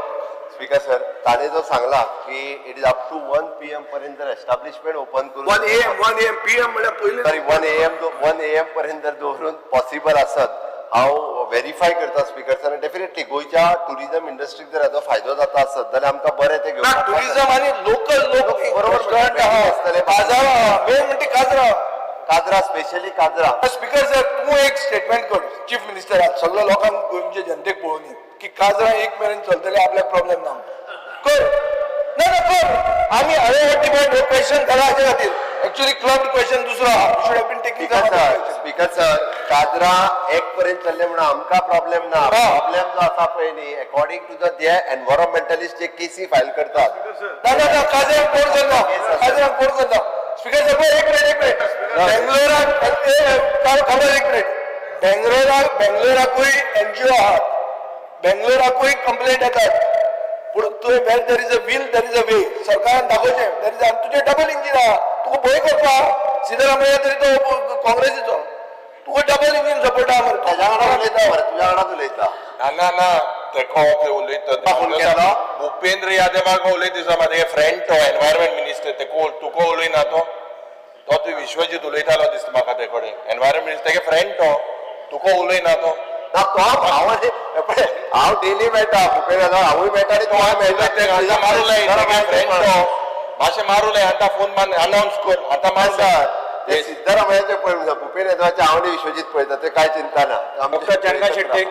Speaker 2: स्पीकर सर, ताणें जो सांगला की it is up to 1 PM पर्यंत जर एस्टाब्लिशमेंट ओपन करून
Speaker 7: 1 AM, 1 AM, PM म्हळ्यार पयलीं.
Speaker 2: सॉरी, 1 AM, 1 AM पर्यंत जर दवरून पॉसिबल आसत, हांव व्हेरीफाय करता स्पीकर सर. डेफिनेटली गोंयच्या टुरिझम इंडस्ट्रीक जर हाचो फायदो जाता आसत जाल्यार आमकां बरें तें
Speaker 7: ना
Speaker 2: घेवपाक.
Speaker 7: टुरिझम आनी लोकल लोक.
Speaker 2: बरोबर.
Speaker 7: रेस्टॉरंट आहा,
Speaker 2: आसतले.
Speaker 7: बाजार आहा, मेन म्हणटा काजरा.
Speaker 2: काजरा, स्पेशली काजरा.
Speaker 7: स्पीकर सर, तूं एक स्टेटमेंट कर चीफ मिनिस्टराक, सगळ्या लोकांक, गोंयच्या जनतेक पळोवनी की काजरा 1 मेरेन चलतले, आपल्याक प्रॉब्लेम ना. कर ना ना कर. आमी हांवें हो डिबेट, हो क्वेश्चन घाला हाच्या खातीर. एक्चुअली क्लब क्वेश्चन दुसरो आहा, should have been taking.
Speaker 2: Speaker sir, speaker sir, Kajra 1 पर्यंत चल्ले म्हणून आमकां प्रॉब्लेम ना.
Speaker 7: हा.
Speaker 2: प्रॉब्लेम जो आसा पळय न्ही, अकॉर्डिंग टू the जे एनवायरमेंटलिस्ट जे केसी फायल करतात.
Speaker 7: ना ना ना, काजराक कोण करना, काजराक कोण करना. स्पीकर सर, एक मिनिट, एक मिनिट. बेंगलोराक, खबर, एक मिनिट. बेंगलोराक, बेंगलोराकूय एनजीओ आहात, बेंगलोराकूय कंप्लेंट येतात. पूण तुवें, where there is a will there is a way. सरकारान दाखोवचें there is. तुजें डबल इंजीन आहा, तुका भंय करपा. सिद्धरामय्या तरी तो काँग्रेसीचो, तुका डबल इंजीन सपोर्ट आहा मरे.
Speaker 2: ताज्या वांगडा उलयता मरे, तुज्या वांगडाच उलयता.
Speaker 6: ना ना ना, तेको ते उलयता.
Speaker 2: फोन केलो?
Speaker 6: भूपेंद्र यादवाक उलयत दिसा, म्हाजे फ्रेंड तो एनवायरमेंट मिनिस्टर. तेको तुका उलयना तो. तो तूं विश्वजीत उलयतालो दिसता म्हाका ते कडेन. एनवायरमेंट मिनिस्टर तेगे फ्रेंड तो, तुका उलयना तो.
Speaker 2: ना, तो हांव पळय, हांव डेली मेळटा भुपेन यादव, हांवूय मेळटा आनी तोय मेळटा.
Speaker 6: आतां मारू लाय तेगे फ्रेंड तो, मातशें मारू लाय आतां फोन मान अनावन्स कर आतां मार.
Speaker 2: सर, ते सिद्धरामय्याचे पळय, भुपेन यादवाचे हांव आनी विश्वजीत पळयता, ते काय चिंता ना.
Speaker 4: डॉक्टर चंदा शेट्टी.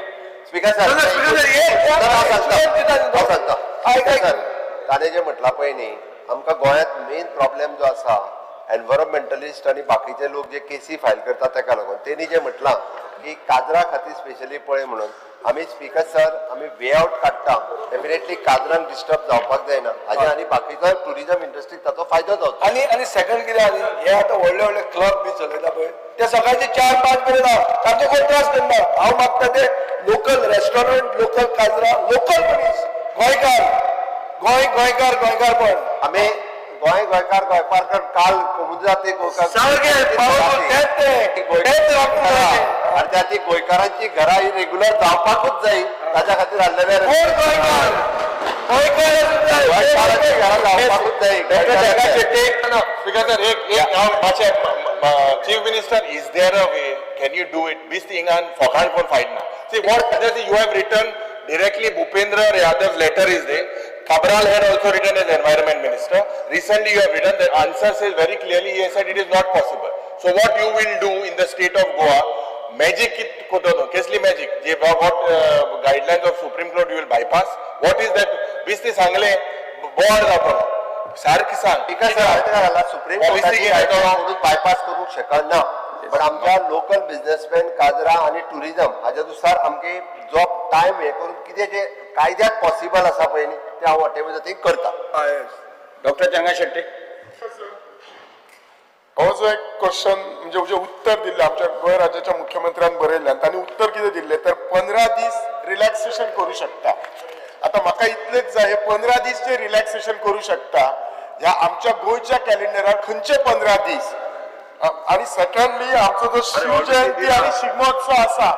Speaker 2: स्पीकर सर,
Speaker 7: ना, स्पीकर सर,
Speaker 2: सर, हांव सांगता, हांव सांगता.
Speaker 7: आयक, आयक.
Speaker 2: सर, ताणें जें म्हटलां पळय न्ही, आमकां गोंयांत मेन प्रॉब्लेम जो आसा, एनवायरमेंटलिस्ट आनी बाकीचे लोक जे केसी फायल करतात तेका लागून. तेणी जें म्हटलां की काजरा खातीर स्पेशली पळय म्हणून, आमी स्पीकर सर, आमी वे आवट काडटा. डेफिनेटली काजरांक डिस्टर्ब जावपाक जायना हाजे आनी बाकीचो टुरिजम इंडस्ट्रीक ताचो फायदो जावचो.
Speaker 7: आनी आनी सेकंड कितें आनी हे आतां व्हडले व्हडले क्लब बी चलयता पळय, ते सकाळचे 4-5 मेरेन आहा, तांचो कोण त्रास करना. हांव मागता ते लोकल रेस्टॉरंट, लोकल काजरा, लोकल मनीस, गोंयकार, गोंय गोंयकार गोंयकारपण.
Speaker 2: आमी गोंय गोंयकार गोंयकार काल कोमुनिदाद गोंयकार
Speaker 7: सारकें, पावस, तेंच तें. तेंच राखून दवरचें.
Speaker 2: आणि त्या ती गोंयकारांची घरां ही रेग्युलर जावपाकूच जाय, ताच्या खातीर हाडलेले.
Speaker 7: कोण गोंयकार गोंयकार आसूंक जाय.
Speaker 2: गोंयकारांची घरां जावपाकूच जाय.
Speaker 6: डॉक्टर जगा शेट्टी. स्पीकर सर, एक एक हांव मातशें, chief minister, is there a way, can you do it? बेश्टी हिंगान फोकाण कोण फायट ना. See what you have written directly, Bhupendra Yadav letter is there. Cabral had also written as environment minister. Recently you have written, the answer says very clearly, he has said it is not possible. So what you will do in the state of Goa, magic it कोतो Kesli magic J what guidelines of Supreme Court you will bypass? What is that? बेश्टी सांगले board जातलो, सारकें सांग.
Speaker 2: Speaker sir, हांवें ताका घाला supreme
Speaker 6: Policy
Speaker 2: कोर्टाची
Speaker 6: कितें तो?
Speaker 2: कोणूच बायपास करूंक शकना, पण आमच्या लोकल बिझनेसमॅन, काजरा आनी टुरिझम हाज्या नुसार आमगे जो टायम हे करून कितें जें कायद्यात पॉसिबल आसा पळय न्ही, तें हांव वॉटेवर जाता तें करता.
Speaker 4: डॉक्टर चंगा शेट्टी.
Speaker 8: हो जो एक क्वेश्चन, म्हणजे जे उत्तर दिल्लें आमच्या गोंय राज्याच्या मुख्यमंत्र्यान बरयल्लें आनी तांणी उत्तर कितें दिल्लें तर 15 दीस रिलॅक्सेशन करूं शकता. आतां म्हाका इतलेंच जाय, हे 15 दीस जे रिलॅक्सेशन करूं शकता, ह्या आमच्या गोंयच्या कॅलेंडरार खंयचे 15 दीस? आनी सेकंडली, आमचो जो शिवजयंती आनी शिगमोत्सव आसा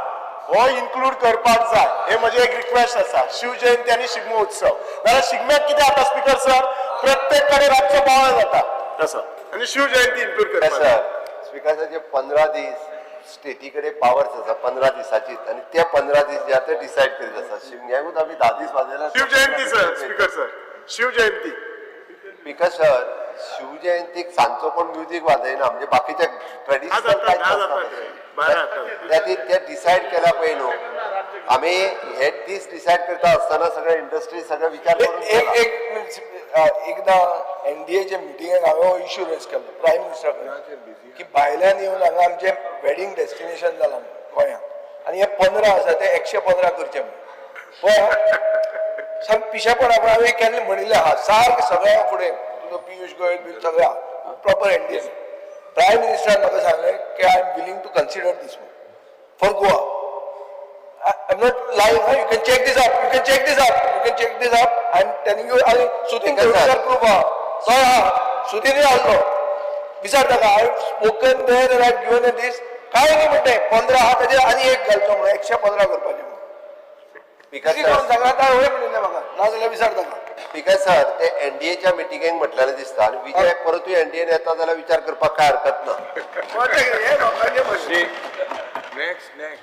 Speaker 8: हो इन्क्लूड करपाक जाय, हे म्हजें एक रिक्वेस्ट आसा. शिवजयंती आनी शिगमो उत्सव, नाजाल्यार शिगम्याक कितें जाता स्पीकर सर, प्रत्येक कडेन रातचो बोवाळ जाता तसो. आनी शिवजयंती इन्क्लूड करपाक जाय.
Speaker 2: सर, स्पीकर सर, जे 15 दीस स्टेटी कडेन पावर्स आसा 15 दिसाचीच, आनी ते 15 दीस जे आसा ते डिसायड करीत आसा. शिमग्याकूच आमी 10 दीस वाजयला.
Speaker 8: Shivjayanti sir, speaker sir, Shivjayanti.
Speaker 2: Speaker sir, शिवजयंतीक सांजचो कोण म्युजीक वाजयना, म्हणजे बाकीचे ट्रेडिशनल
Speaker 8: जाता,
Speaker 2: कांयच
Speaker 8: 10
Speaker 2: नासता.
Speaker 8: जाता रे, 12 जाता.
Speaker 2: त्या ती ते डिसायड केला पळय न्हू, आमी हे दीस डिसायड करता आसतना सगळे इंडस्ट्री सगळे विचार करून
Speaker 7: एक
Speaker 2: केला.
Speaker 7: एक एकदां एनडीएच्या मिटिंगेक हांवें हो इशू रेज केल्लो प्रायम मिनिस्टरा कडेन की भायल्यान येवन हांगा आमचें वेडींग डेस्टिनेशन जालां गोंयांत आनी हे 15 आसा ते 115 करचे म्हणून. पळय, सामकें पिशेपणा. पूण हांवें केन्ना म्हणिल्लें आहा सारकें सगळ्या फुडें, तुजो पियूष गोयल बी सगळ्या प्रॉपर एनडीए प्रायम मिनिस्टरान म्हाका सांगलें की I am willing to consider this for Goa. I'm not lying. Huh? You can check this up. You can check this up. You can check this up. I'm telling you. आणि Sudin
Speaker 2: Yes, sir.
Speaker 7: Sir proof आहा. हय आहा. सुदीनय आहलो. विचार ताका. I have spoken there and I have given this. काय न्ही म्हणटे 15 आहा ताजेर आनी एक घालचो म्हणून 115 करपाचें म्हणून.
Speaker 2: स्पीकर
Speaker 7: कितें करून
Speaker 2: सर
Speaker 7: सांगला काय वय म्हणिल्लें म्हाका नाजाल्यार विचार ताका.
Speaker 2: स्पीकर सर, ते एनडीएच्या मिटिंगेक म्हटलेलें दिसता आनी विजय परतूय एनडीएन येता जाल्यार विचार करपाक काय हरकत ना.
Speaker 7: हे लोकांचे भशेन.
Speaker 1: Next, next.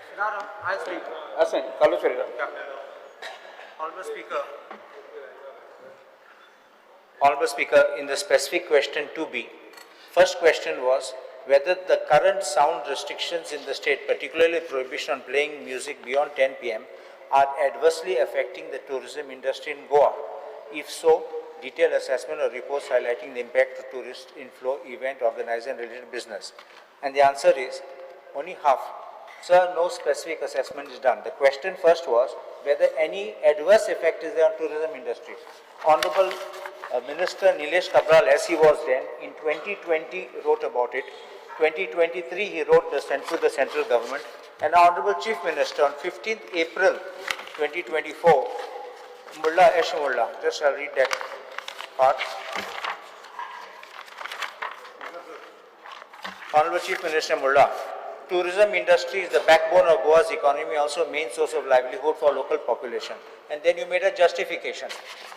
Speaker 4: असें Carlos Ferreira.
Speaker 9: Honorable Speaker. Honorable Speaker, in the specific question 2B, first question was whether the current sound restrictions in the state, particularly prohibition on playing music beyond 10 p.m., are adversely affecting the tourism industry in Goa. If so, detailed assessment or reports highlighting the impact of tourist inflow, event organizer and related business. And the answer is only half. Sir, no specific assessment is done. The question first was whether any adverse effect is there on tourism industry. Honorable Minister Nilesh Cabral, as he was then, in 2020 wrote about it. 2023 he wrote to the central government. And Honorable Chief Minister on 15th April 2024, Mulla Esh Mulla, just I'll read that part. Honorable Chief Minister Mulla, tourism industry is the backbone of Goa's economy, also main source of livelihood for local population. And then you made a justification.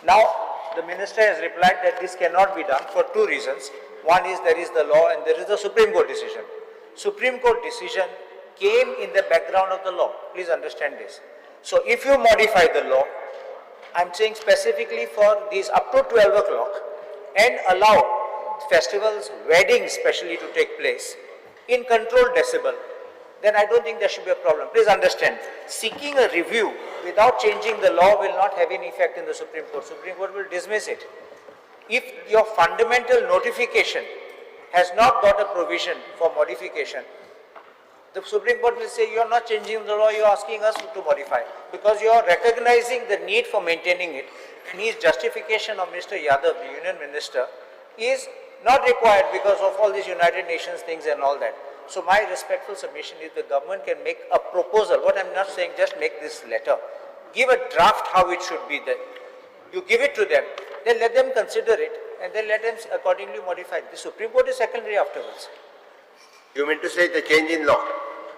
Speaker 9: Now, the minister has replied that this cannot be done for two reasons. One is there is the law and there is the Supreme Court decision. Supreme Court decision came in the background of the law. Please understand this. So if you modify the law, I'm saying specifically for these up to 12 o'clock and allow festivals, weddings especially to take place in controlled decibel, then I don't think there should be a problem. Please understand, seeking a review without changing the law will not have any effect in the Supreme Court. Supreme Court will dismiss it. If your fundamental notification has not got a provision for modification, the Supreme Court will say you are not changing the law, you are asking us to modify, because you are recognizing the need for maintaining it. And his justification of Mr. Yadav, the union minister, is not required because of all these United Nations things and all that. So my respectful submission is the government can make a proposal. What I'm not saying, just make this letter. Give a draft how it should be there. You give it to them, then let them consider it, and then let them accordingly modify it. The Supreme Court is secondary afterwards.
Speaker 2: You mean to say the change in law?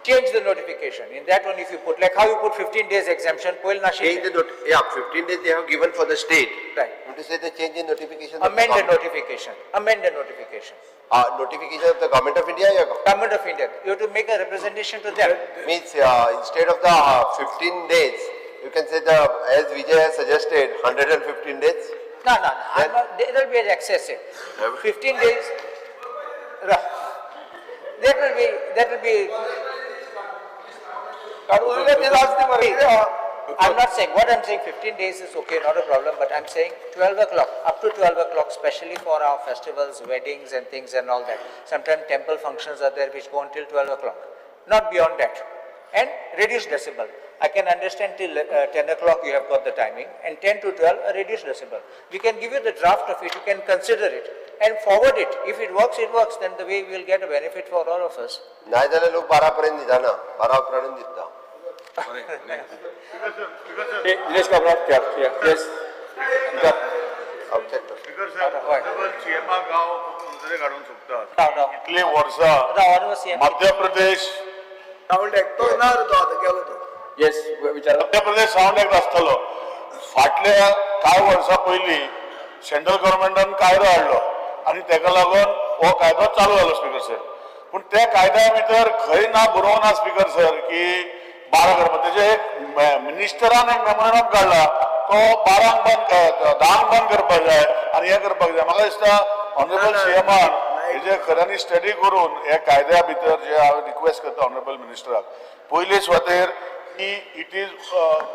Speaker 9: Change the notification. In that one, if you put, like how you put 15 days exemption, Koel Nashi.
Speaker 2: Change the not, yeah, 15 days they have given for the state.
Speaker 9: Right.
Speaker 2: You mean to say the change in notification? of the
Speaker 9: Amend the
Speaker 2: government?
Speaker 9: notification. Amend the notification.
Speaker 2: Notification of the government of India, yeah?
Speaker 9: Government of India. You have to make a representation to them.
Speaker 2: Means instead of the 15 days, you can say the, as Vijay has suggested, 115 days.
Speaker 9: No, no, no. I'm not, that will be excessive. 15 days. That will be, that will be.
Speaker 7: उरले ते last दी मरे कितें आहा?
Speaker 9: I'm not saying, what I'm saying, 15 days is okay, not a problem, but I'm saying 12 o'clock, up to 12 o'clock, especially for our festivals, weddings and things and all that. Sometimes temple functions are there which go until 12 o'clock, not beyond that. And reduce decibel. I can understand till 10 o'clock you have got the timing, and 10 to 12, a reduced decibel. We can give you the draft of it, you can consider it and forward it. If it works, it works, then the way we will get a benefit for all of us.
Speaker 2: नाही जाल्यार लोक 12 पर्यंत न्हिदना, 12 उपरांत न्हिदता.
Speaker 4: Nilesh Cabral, yes.
Speaker 2: Object.
Speaker 5: Speaker sir, honourable सीएमा गांव फक्त नजरे काडूंक सोदतात.
Speaker 9: Now, now,
Speaker 5: इतले वर्सां
Speaker 9: the honorable CM.
Speaker 5: Madhya Pradesh
Speaker 7: sound act तो ना रे तो आतां गेलो तो.
Speaker 4: येस, विचारा.
Speaker 5: मध्य प्रदेश सावंड एक्ट आसतलो. फाटल्या कांय वर्सां पयलीं सेंट्रल गव्हर्मेंटान कायदो हाडलो आनी तेका लागून हो कायदो चालू जालो स्पीकर सर. पूण त्या कायद्या भितर खंय ना बरोवंक ना स्पीकर सर की 12 करपाक. तेजे एक मिनिस्टरान एक मेमोरेंडम काडला तो 12 बंद, 10 बंद करपाक जाय आनी हें करपाक जाय. म्हाका दिसता ऑनरेबल सीएमान हेजे खऱ्यांनी स्टडी करून ह्या कायद्या भितर जे हांव रिक्वेस्ट करता ऑनरेबल मिनिस्टराक, पयले सुवातेर की it is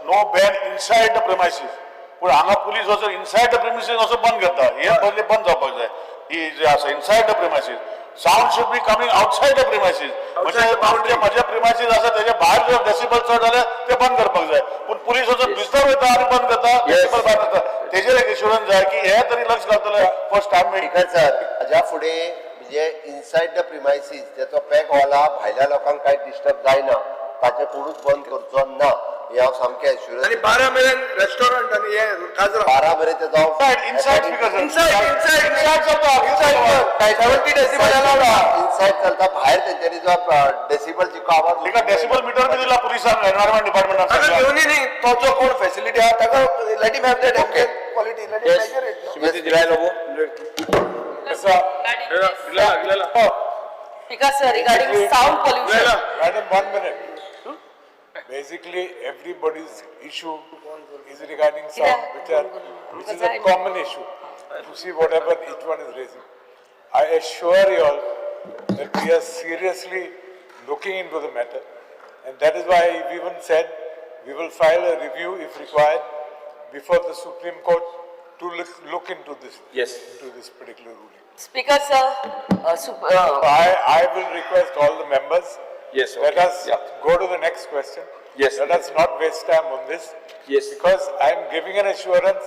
Speaker 5: no ban inside the premises, पूण हांगा पुलीस वचून इनसायड the premises वचून बंद करता. हे पयलीं बंद जावपाक जाय. ही जे आसा inside the premises, sound should be coming outside the premises. म्हणजे म्हणजे म्हजे प्रिमायसीस आसा तेजे भायर जर डेसिबल चड जाल्यार ते बंद करपाक जाय. पूण पुलीस वचून भितर वयता आनी बंद करता, डेसिबल भायर वता. तेजेर एक एश्युरन्स जाय की हे तरी लक्ष घालतले फर्स्ट टायम.
Speaker 2: स्पीकर सर, हाज्या फुडें म्हणजे इनसायड the premises तेचो पॅक हॉला भायल्या लोकांक कांय डिस्टर्ब जायना ताचे कोणूच बंद करचो ना. हें हांव सामकें एश्युरन्स
Speaker 7: आनी 12 मेरेन रेस्टॉरंट आनी हे काजरा.
Speaker 2: 12 मेरेन ते जावं.
Speaker 5: Inside speaker sir.
Speaker 7: Inside, inside, inside चलता, इनसायड 70 डेसिबल अलाउड आहा.
Speaker 2: इनसायड चलता, भायर तेंच्यांनी जो डेसिबल जितको आवाज
Speaker 5: ताका डेसिबल मीटर बी दिला पुलिसान, एनवायरमेंट डिपार्टमेंटान.
Speaker 7: ताका घेवनी न्ही, तो जो कोण फॅसिलिटी आहा ताका let him have that quality, let him
Speaker 4: Yes.
Speaker 7: Measure it.
Speaker 4: Shrimati Delilah Lobo.
Speaker 10: Speaker sir, regarding sound pollution.
Speaker 1: Madam, 1 minute. Basically, everybody's issue is regarding sound, which is a common issue. To see whatever each one is raising. I assure you all that we are seriously looking into the matter, and that is why we even said we will file a review if required before the Supreme Court to look into this.
Speaker 4: Yes.
Speaker 1: Into this particular ruling.
Speaker 10: Speaker sir,
Speaker 1: I will request all the members.
Speaker 4: Yes,
Speaker 1: Let
Speaker 4: okay.
Speaker 1: us
Speaker 4: Yeah.
Speaker 1: go to the next question.
Speaker 4: Yes.
Speaker 1: Let us not waste time on this.
Speaker 4: Yes.
Speaker 1: Because I am giving an assurance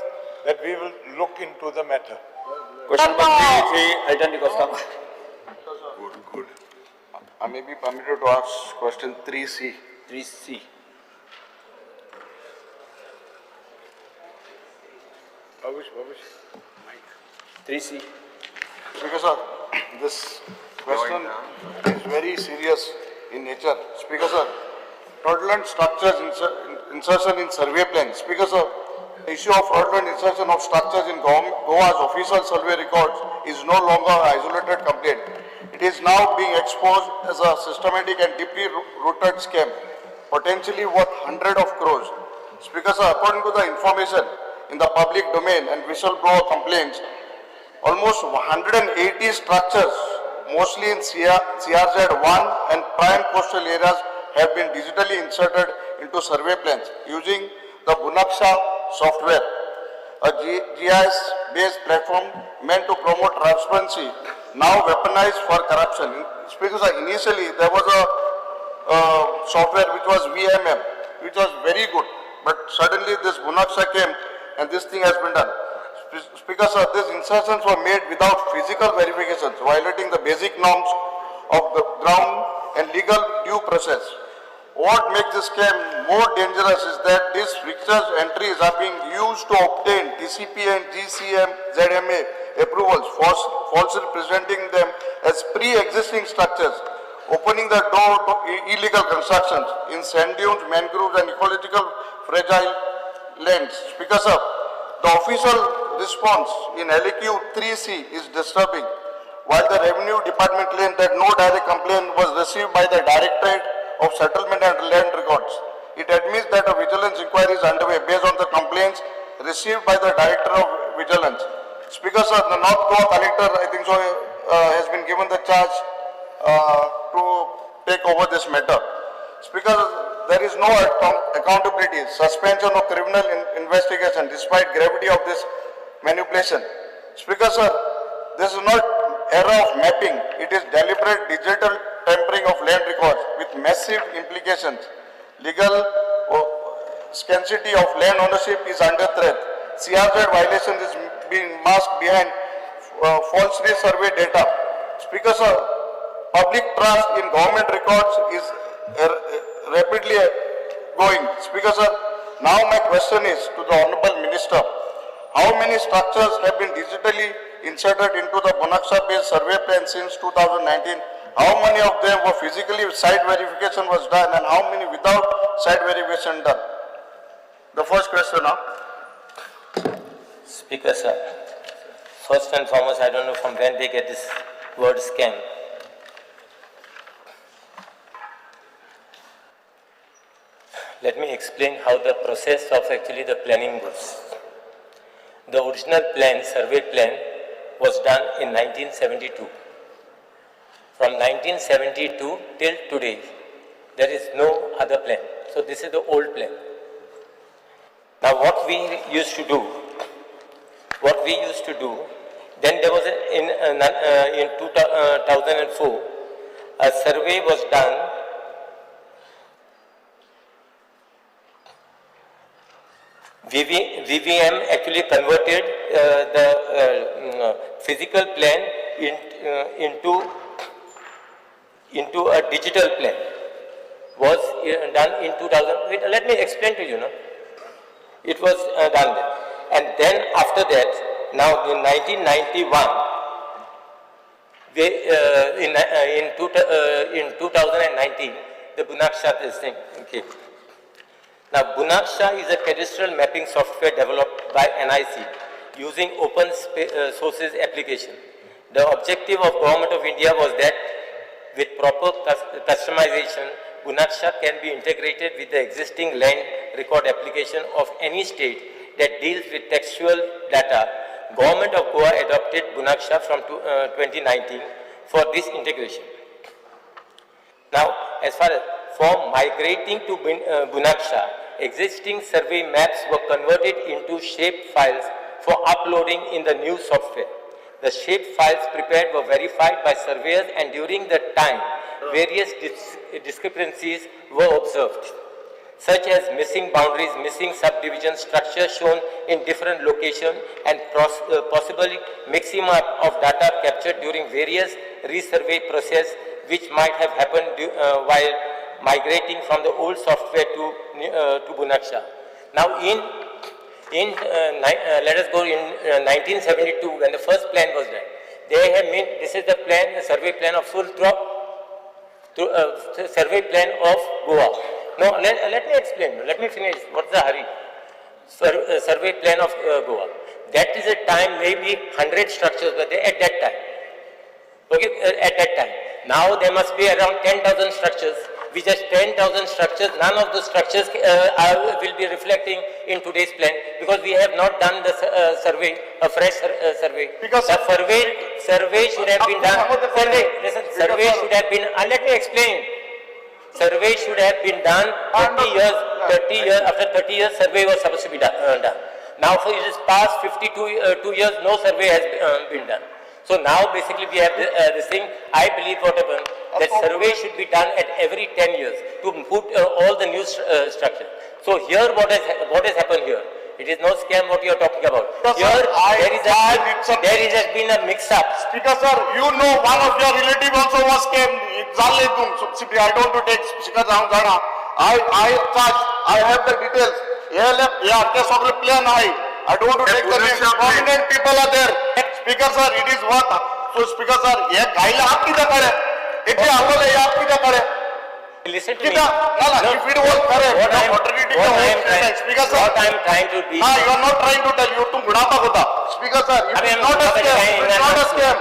Speaker 1: that we will look into the matter.
Speaker 4: Question number 3, Elton D'Costa.
Speaker 6: Good. I may be permitted to ask question 3C.
Speaker 4: 3C.
Speaker 1: Babush, Babush.
Speaker 4: 3C.
Speaker 5: Speaker sir, this question is very serious in nature. Speaker sir, fraudulent structures insertion in survey plans. Speaker sir, the issue of fraudulent insertion of structures in Goa's official survey records is no longer an isolated complaint. It is now being exposed as a systematic and deeply rooted scam, potentially worth hundreds of crores. Speaker sir, according to the information in the public domain and whistleblower complaints, almost 180 structures, mostly in CRZ 1 and prime coastal areas, have been digitally inserted into survey plans using the Bhunaksha software, a GIS-based platform meant to promote transparency, now weaponized for corruption. Speaker sir, initially there was a software which was VMM, which was very good, but suddenly this Bhunaksha came and this thing has been done. Speaker sir, these insertions were made without physical verifications, violating the basic norms of the ground and legal due process. What makes this scam more dangerous is that these fictitious entries are being used to obtain TCP and GCM ZMA approvals, falsely presenting them as pre-existing structures, opening the door to illegal constructions in sand dunes, mangroves and ecological fragile lands. Speaker sir, the official response in LAQ 3C is disturbing. While the Revenue Department claimed that no direct complaint was received by the Directorate of Settlement and Land Records, it admits that a vigilance inquiry is underway based on the complaints received by the Director of Vigilance. Speaker sir, the North Goa Collector, I think so, has been given the charge to take over this matter. Speaker, there is no accountability, suspension of criminal investigation despite gravity of this manipulation. Speaker sir, this is not error of mapping, it is deliberate digital tampering of land records with massive implications. Legal scarcity of land ownership is under threat. CRZ violation is being masked behind falsely survey data. Speaker sir, public trust in government records is rapidly going. Speaker sir, now my question is to the Honorable Minister, how many structures have been digitally inserted into the Bhunaksha-based survey plan since 2019? How many of them were physically site verification was done and how many without site verification done? The first question, huh?
Speaker 11: Speaker sir, first and foremost, I don't know from when they get this word scam. Let me explain how the process of actually the planning goes. The original plan, survey plan, was done in 1972. From 1972 till today, there is no other plan. So this is the old plan. Now what we used to do, then there was in 2004, a survey was done VVM actually converted the physical plan into a digital plan. Was done in 2000. Wait, let me explain to you, no? It was done there. And then after that, now in 1991, they, in 2019, the Bhunaksha this thing came. Now, Bhunaksha is a cadastral mapping software developed by NIC using open sources application. The objective of Government of India was that with proper customization, Bhunaksha can be integrated with the existing land record application of any state that deals with textual data. Government of Goa adopted Bhunaksha from 2019 for this integration. Now, as far as for migrating to Bhunaksha, existing survey maps were converted into shape files for uploading in the new software. The shape files prepared were verified by surveyors, and during the time, various discrepancies were observed, such as missing boundaries, missing subdivision structure shown in different locations, and possibly mixing up of data captured during various resurvey process, which might have happened while migrating from the old software to Bhunaksha. Now, let us go in 1972, when the first plan was done. They have made, this is the plan, the survey plan of Sulthrop, survey plan of Goa. No, let me explain. Let me finish. What's the hurry? Survey plan of Goa. That is a time maybe 100 structures were there at that time. Okay, at that time. Now there must be around 10,000 structures. Which has 10,000 structures, none of the structures will be reflecting in today's plan, because we have not done the survey, a fresh survey.
Speaker 5: Because
Speaker 11: the survey should have been done. Survey, listen, survey should have been, let me explain. Survey should have been done 30 years, 30 years, after 30 years survey was supposed to be done. Now for it is past 52 2 years, no survey has been done. So now basically we have this thing. I believe what happened, that survey should be done at every 10 years to put all the new structure. So here what has happened here? It is no scam what you are talking about.
Speaker 5: Sir,
Speaker 11: Here there has been a mix-up.
Speaker 5: Speaker sir, you know one of your relative also was scammed. I don't want to take speaker sir. I charge, I have the details. Plan I don't want to take the name. Prominent people are there. Speaker sir, it is what? So speaker sir, ये गायला आप किधर करे? इतने आंदोलन ये आप किधर करे?
Speaker 11: Listen to me.
Speaker 5: No, if it was correct, speaker sir.
Speaker 11: What I am trying to be.
Speaker 5: No, you are not trying to tell. You to गुणापक होता. Speaker sir, it is not a scam. It is not a scam.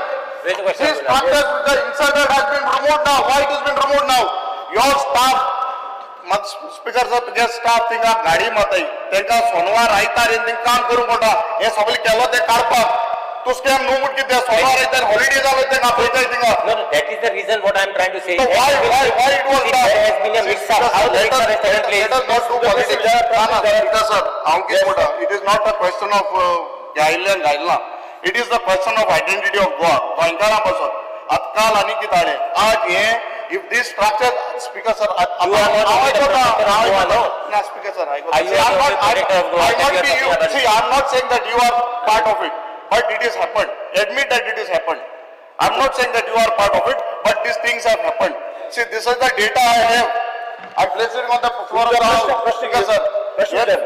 Speaker 5: This practice, the insider has been removed now. Why it has been removed now? Your staff. Speaker sir, तुझे staff थिंगा गाडी माताय तेंका सोनवार आयतार येवन काम करूंक पडटा हे सगळें केलो ते काडपाक तूं स्कॅम न्हू म्हूण कितें सोनवार आयतार हॉलिडे जालो तेंका आपयताय थिंगा.
Speaker 11: No, that is the reason what I am trying to say.
Speaker 5: So why it was done?
Speaker 11: There has been a mix-up. How the mix-up has taken place?
Speaker 5: Let us not do politics. Speaker sir, हांव कितें म्हणटा, it is not a question of गायिल्ल्यान गायला. It is the question of identity of Goa. गोंयकारां पासून आतां आनी कितें हाडलें आज हें. If this structure, Speaker sir,
Speaker 11: you are not only the protector of Goa, no?
Speaker 5: No, Speaker sir, I
Speaker 11: Are you
Speaker 5: I'm
Speaker 11: not
Speaker 5: not,
Speaker 11: the protector of Goa?
Speaker 5: I not be you. See, I'm not saying that you are part of it, but it has happened. Admit that it has happened. I'm not saying that you are part of it, but these things have happened. See, this is the data I have. I'm placing on the floor of the house. Speaker sir,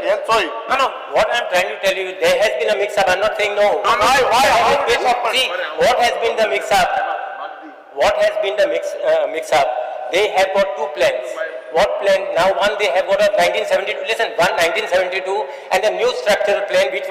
Speaker 5: yes, sorry.
Speaker 11: No, what I'm trying to tell you, there has been a mix-up. I'm not saying no.
Speaker 5: No, why? How did this happen?
Speaker 11: See, what has been the mix-up? What has been the mix-up? They have got two plans. What plan? Now one they have got a 1972. Listen, one 1972 and a new structural plan which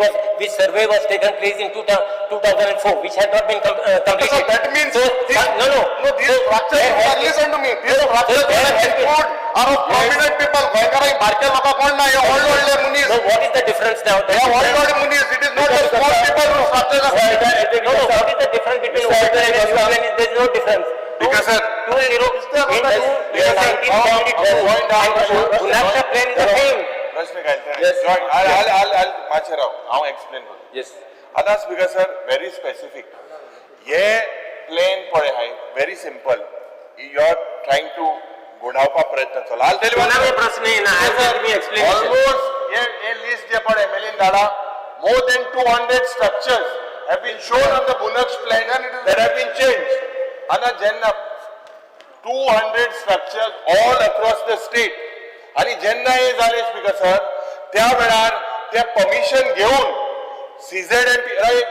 Speaker 11: survey was taken place in 2004, which has not been completed.
Speaker 5: So that means
Speaker 11: so,
Speaker 5: this,
Speaker 11: no.
Speaker 5: No, these
Speaker 11: so
Speaker 5: structures. Listen to me. These structures include are of prominent people. गोंयकारांक बारके लोकां कोण ना हे व्हडले व्हडले मनीस.
Speaker 11: No, what is the difference now?
Speaker 5: हे व्हडले व्हडले मनीस. It is not the small people who structures are.
Speaker 11: No, what is the difference between old plan and new plan? There is no difference.
Speaker 6: Because sir,
Speaker 11: 20 in 1972 and Bhunaksha plan is the same.
Speaker 6: प्रश्न घालता मातशें राव हांव explain करता.
Speaker 3: Yes.
Speaker 6: आतां speaker sir very specific हे plan पळय हाय very simple. You are trying to गुणावपा प्रयत्न चला. I'll tell you one
Speaker 11: कोणाकूय प्रश्न येना. I have to give explanation.
Speaker 6: Almost hey list जे पळय एमएलएन धाडा, more than 200 structures have been shown on the Bhunaksh plan that have been changed. आतां जेन्ना 200 structures all across the state. आनी जेन्ना हे जालें स्पीकर सर, त्या वेळार ते परमिशन घेवन CZMP,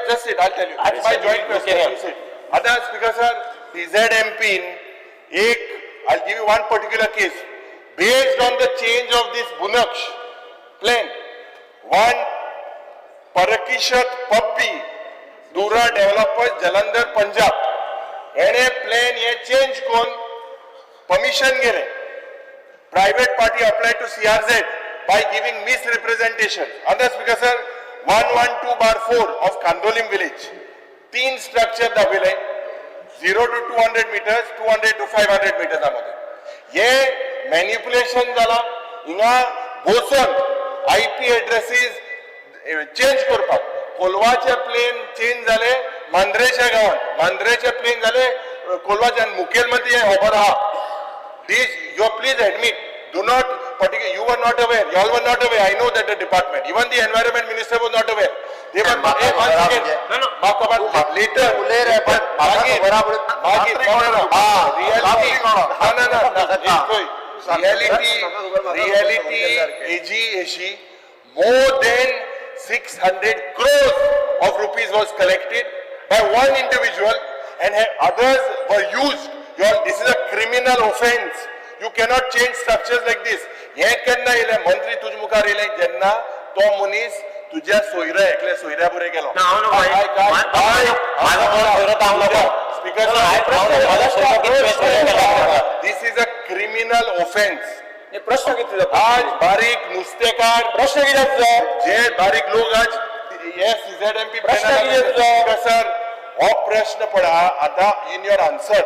Speaker 6: just it, I tell you my joint question. आतां स्पीकर सर, सीझेडएमपीन एक, I give you one particular case based on the change of this Bhunaksh plan. One Parkishat Pappi, Dura developers, Jalandhar, Punjab, हेणे plan हे change करून permission गेले. Private party apply to CRZ by giving misrepresentation. Under Speaker sir, 112/4 of Candolim village, तीन structure दाखयले, 0 to 200 meters, 200 to 500 मिटर्सा मध्ये. हे manipulation जाला हिंगा बसून आयपी एड्रेसीस चेंज करपाक. कोलवाचे प्लेन चेंज जाले मांद्रेच्या गांवांत, मांद्रेचे प्लेन जाले कोलवाचे. आनी मुखेलमंत्री हें खबर आहा. This you please admit, do not particular, you were not aware, you all were not aware. I know that the department, even the environment minister was not aware. They were, hey, one second.
Speaker 2: No,
Speaker 6: no, म्हाका खबर later.
Speaker 2: उलय रे, पण म्हाका
Speaker 6: मागीर
Speaker 2: खबर आहा म्हणून
Speaker 6: मागीर रियालिटी, ना ना ना, रियालिटी, रियालिटी एजी अशी, more than 600 crores of rupees was collected by one individual and others were used. You all, this is a criminal offense. You cannot change structures like this. हे केन्ना येयलें मंत्री तुज मुखार येयलें जेन्ना तो मनीस तुज्या सोयऱ्या एकल्या सोयऱ्या बरोबर गेलो.
Speaker 11: ना, हांव नको. माझो कोण सोयरो तो हांव नको.
Speaker 6: स्पीकर,
Speaker 11: माझो सोयरो कितें सोयरो केला?
Speaker 6: This is a criminal offense.
Speaker 4: प्रश्न कितें तुजो?
Speaker 6: आज बारीक नुस्तेकार,
Speaker 4: प्रश्न कितें तुजो?
Speaker 6: जे बारीक लोक आज हे सीझेडएमपी.
Speaker 4: प्रश्न कितें तुजो?
Speaker 6: सर, हो प्रश्न पळय आतां in your answer,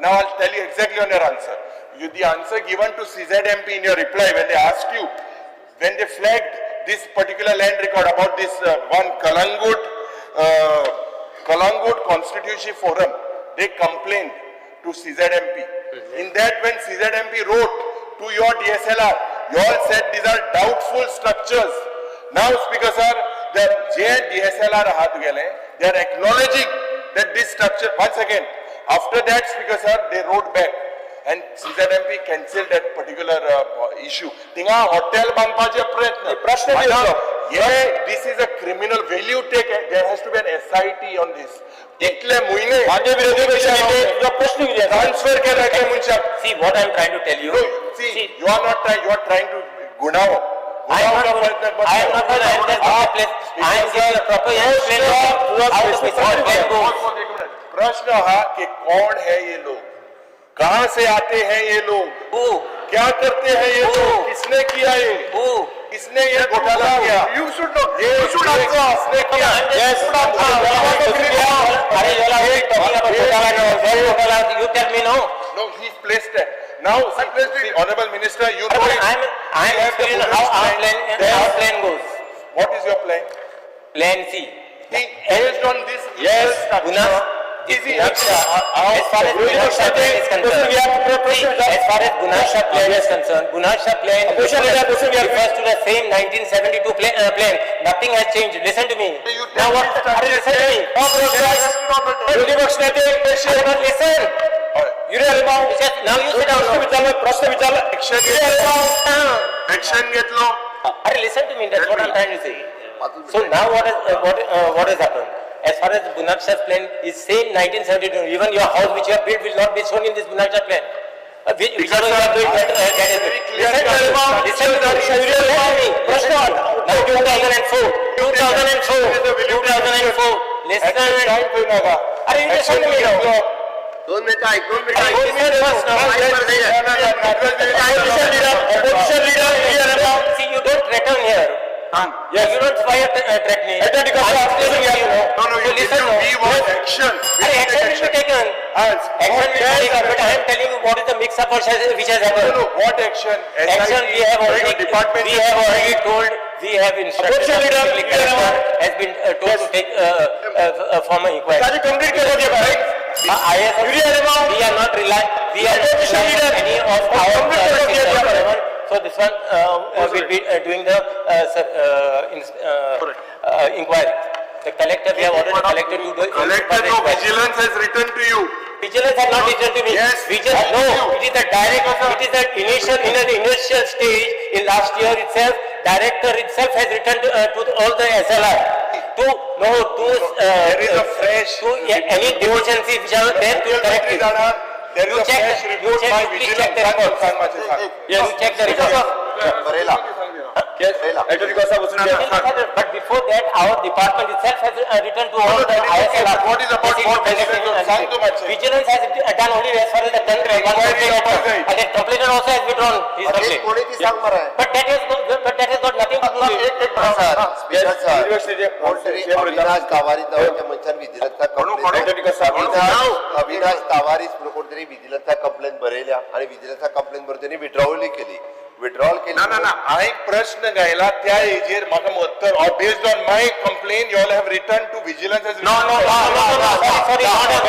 Speaker 6: now I tell you exactly on your answer, you, the answer given to CZMP in your reply when they asked you, when they flagged this particular land record about this one Kalangut Constituency Forum, they complained to CZMP. In that, when CZMP wrote to your DSLR, you all said these are doubtful structures. Now, Speaker sir, the J DSLR आहा तुगेले, they are acknowledging that this structure, once again, after that, Speaker sir, they wrote back and CZMP cancelled that particular issue. थिंगा hotel बांदपाचे प्रयत्न.
Speaker 4: प्रश्न कितें तुजो?
Speaker 6: हे, this is a criminal value take, there has to be an SIT on this. इतले म्हयने
Speaker 4: माननीय विरोधी पक्ष नेते, तुजो प्रश्न कितें आसा?
Speaker 6: ट्रान्सफर केला एकल्या मनशाक.
Speaker 11: See what I am trying to tell you.
Speaker 6: No, see, you are not trying, you are trying to गुणाव.
Speaker 11: I am not, I am not gonna, I am just
Speaker 6: Ah,
Speaker 11: I am giving a proper explanation how the plan goes.
Speaker 6: प्रश्न हा कि कौन है ये लोग, कहां से आते हैं ये लोग,
Speaker 11: Who?
Speaker 6: क्या करते हैं ये
Speaker 11: Who?
Speaker 6: लोग, किसने किया ये,
Speaker 11: Who?
Speaker 6: किसने ये घोटाला किया?
Speaker 8: You should know.
Speaker 6: ये
Speaker 8: You should answer.
Speaker 6: किसने किया?
Speaker 11: Yes. अरे you are talking about घोटाला now. What घोटाला? You tell me now.
Speaker 6: No, he's placed it. Now, see, honorable minister, you know it.
Speaker 11: I am
Speaker 6: We have the
Speaker 11: explaining how our plan,
Speaker 6: Then-
Speaker 11: our plan goes.
Speaker 6: What is your plan?
Speaker 11: Plan C.
Speaker 6: See, based on this
Speaker 4: Yes,
Speaker 6: structure,
Speaker 11: Guna,
Speaker 6: easy.
Speaker 11: As far as Gunasha plan is concerned, see, as far as Gunasha plan is concerned, Gunasha plan
Speaker 4: Question leader, question leader.
Speaker 11: refers to the same 1972 plan, Nothing has changed. Listen to me.
Speaker 6: You
Speaker 11: Now
Speaker 6: tell
Speaker 11: what?
Speaker 6: me
Speaker 11: Arey, listen to me.
Speaker 4: विरोधी पक्ष नेते
Speaker 11: Arey, but listen.
Speaker 4: Yuri Alemao.
Speaker 11: Now you sit down.
Speaker 4: प्रश्न विचारलं, प्रश्न विचारलं.
Speaker 6: Action
Speaker 4: Yuri Alemao.
Speaker 6: Action घेतलो.
Speaker 11: Arey, listen to me. That's what I'm trying to say. So now what has what has happened? As far as Bunabsha's plan is same 1972. Even your house which you have built will not be shown in this Bunabsha plan. Whichever you have built, that is
Speaker 6: Very clear.
Speaker 11: Listen to me. Listen to me. Listen to me. Listen to me. Now 2004. 2004. 2004. Listen. Arey, you listen to me now.
Speaker 2: दोन मिनिटं ऐक, दोन मिनिटं
Speaker 11: Arey,
Speaker 2: ऐक.
Speaker 11: listen first now.
Speaker 4: Opposition leader, opposition leader Yuri Alemao.
Speaker 11: See, you don't threaten here.
Speaker 4: Yes.
Speaker 11: You don't fire threaten me.
Speaker 4: Attorney
Speaker 11: I'm
Speaker 4: Costa,
Speaker 11: explaining to you.
Speaker 6: No, no,
Speaker 11: So
Speaker 6: you,
Speaker 11: listen now.
Speaker 6: we want action. We
Speaker 11: Arey,
Speaker 6: want
Speaker 11: action will be taken.
Speaker 6: Yes.
Speaker 11: Action will be taken, but I am telling you what is the mix-up which has
Speaker 6: No,
Speaker 11: happened.
Speaker 6: no, what action?
Speaker 11: Action we have already,
Speaker 6: Department.
Speaker 11: we have already told, we have instructed.
Speaker 4: Opposition
Speaker 11: the
Speaker 4: leader,
Speaker 11: public
Speaker 4: Yuri
Speaker 11: collector
Speaker 4: Alemao.
Speaker 11: has been told to take, form an inquiry.
Speaker 4: Kaji complete करतो ते भाई.
Speaker 11: IAS,
Speaker 4: Yuri Alemao.
Speaker 11: we are not relying, we are not
Speaker 4: Opposition
Speaker 11: relying
Speaker 4: leader.
Speaker 11: any of our.
Speaker 4: Complete करतो ते भाई.
Speaker 11: So this one, will be doing the, sir, inquiry. The collector, we have ordered the collector to do.
Speaker 6: Collector, no, vigilance has written to you.
Speaker 11: Vigilance had not written to me.
Speaker 6: Yes.
Speaker 11: Vigilance, no, it is the direct, it is the initial, in an initial stage, in last year itself, director itself has written to all the SLR. To, no, to,
Speaker 6: There is a fresh
Speaker 11: to any deficiency which are there to correct it.
Speaker 6: There is
Speaker 11: You
Speaker 6: a
Speaker 11: check
Speaker 6: fresh
Speaker 11: the- you
Speaker 6: report
Speaker 11: check-
Speaker 6: by
Speaker 11: please
Speaker 6: vigilance.
Speaker 11: check the reports.
Speaker 6: सांग मातशें सांग.
Speaker 11: You check the reports.
Speaker 2: बरयला
Speaker 4: Yes,
Speaker 2: बरयला
Speaker 4: Elton D'Costa बसून घे.
Speaker 11: But before that, our department itself has written to all
Speaker 6: No,
Speaker 11: the
Speaker 6: that is okay,
Speaker 11: ISLR.
Speaker 6: but what is about
Speaker 11: Yes,
Speaker 6: what
Speaker 11: it is
Speaker 6: vigilance? सांग तू मातशें.
Speaker 11: Vigilance has done only as far as the one
Speaker 6: Inquiry
Speaker 11: complaint.
Speaker 6: जावपाक
Speaker 11: And the complainant also has withdrawn his
Speaker 2: अरे
Speaker 11: complaint.
Speaker 2: कोणी ती सांग मरे.
Speaker 11: But that has got nothing to do with.
Speaker 6: एक एक
Speaker 2: sir, speaker
Speaker 4: Yes,
Speaker 2: sir,
Speaker 4: university-
Speaker 2: कोण तरी अविनाश तावारीस नावाच्या मनशान विजिलन्साक
Speaker 6: कोण- कोण?
Speaker 2: कंप्लेन
Speaker 6: नाव?
Speaker 2: अविनाश तावारीस म्हणून कोण तरी विजिलन्साक कंप्लेन बरयल्या आणि विजिलन्साक कंप्लेन बरोवन त्यांनी विड्रॉवल केली. विड्रॉल केली.
Speaker 6: ना ना ना, हांवें एक प्रश्न घायला त्या हेजेर म्हाका उत्तर or based on my complaint you all have written to vigilance.
Speaker 11: No, no, no, no, no, sorry, sorry, not a.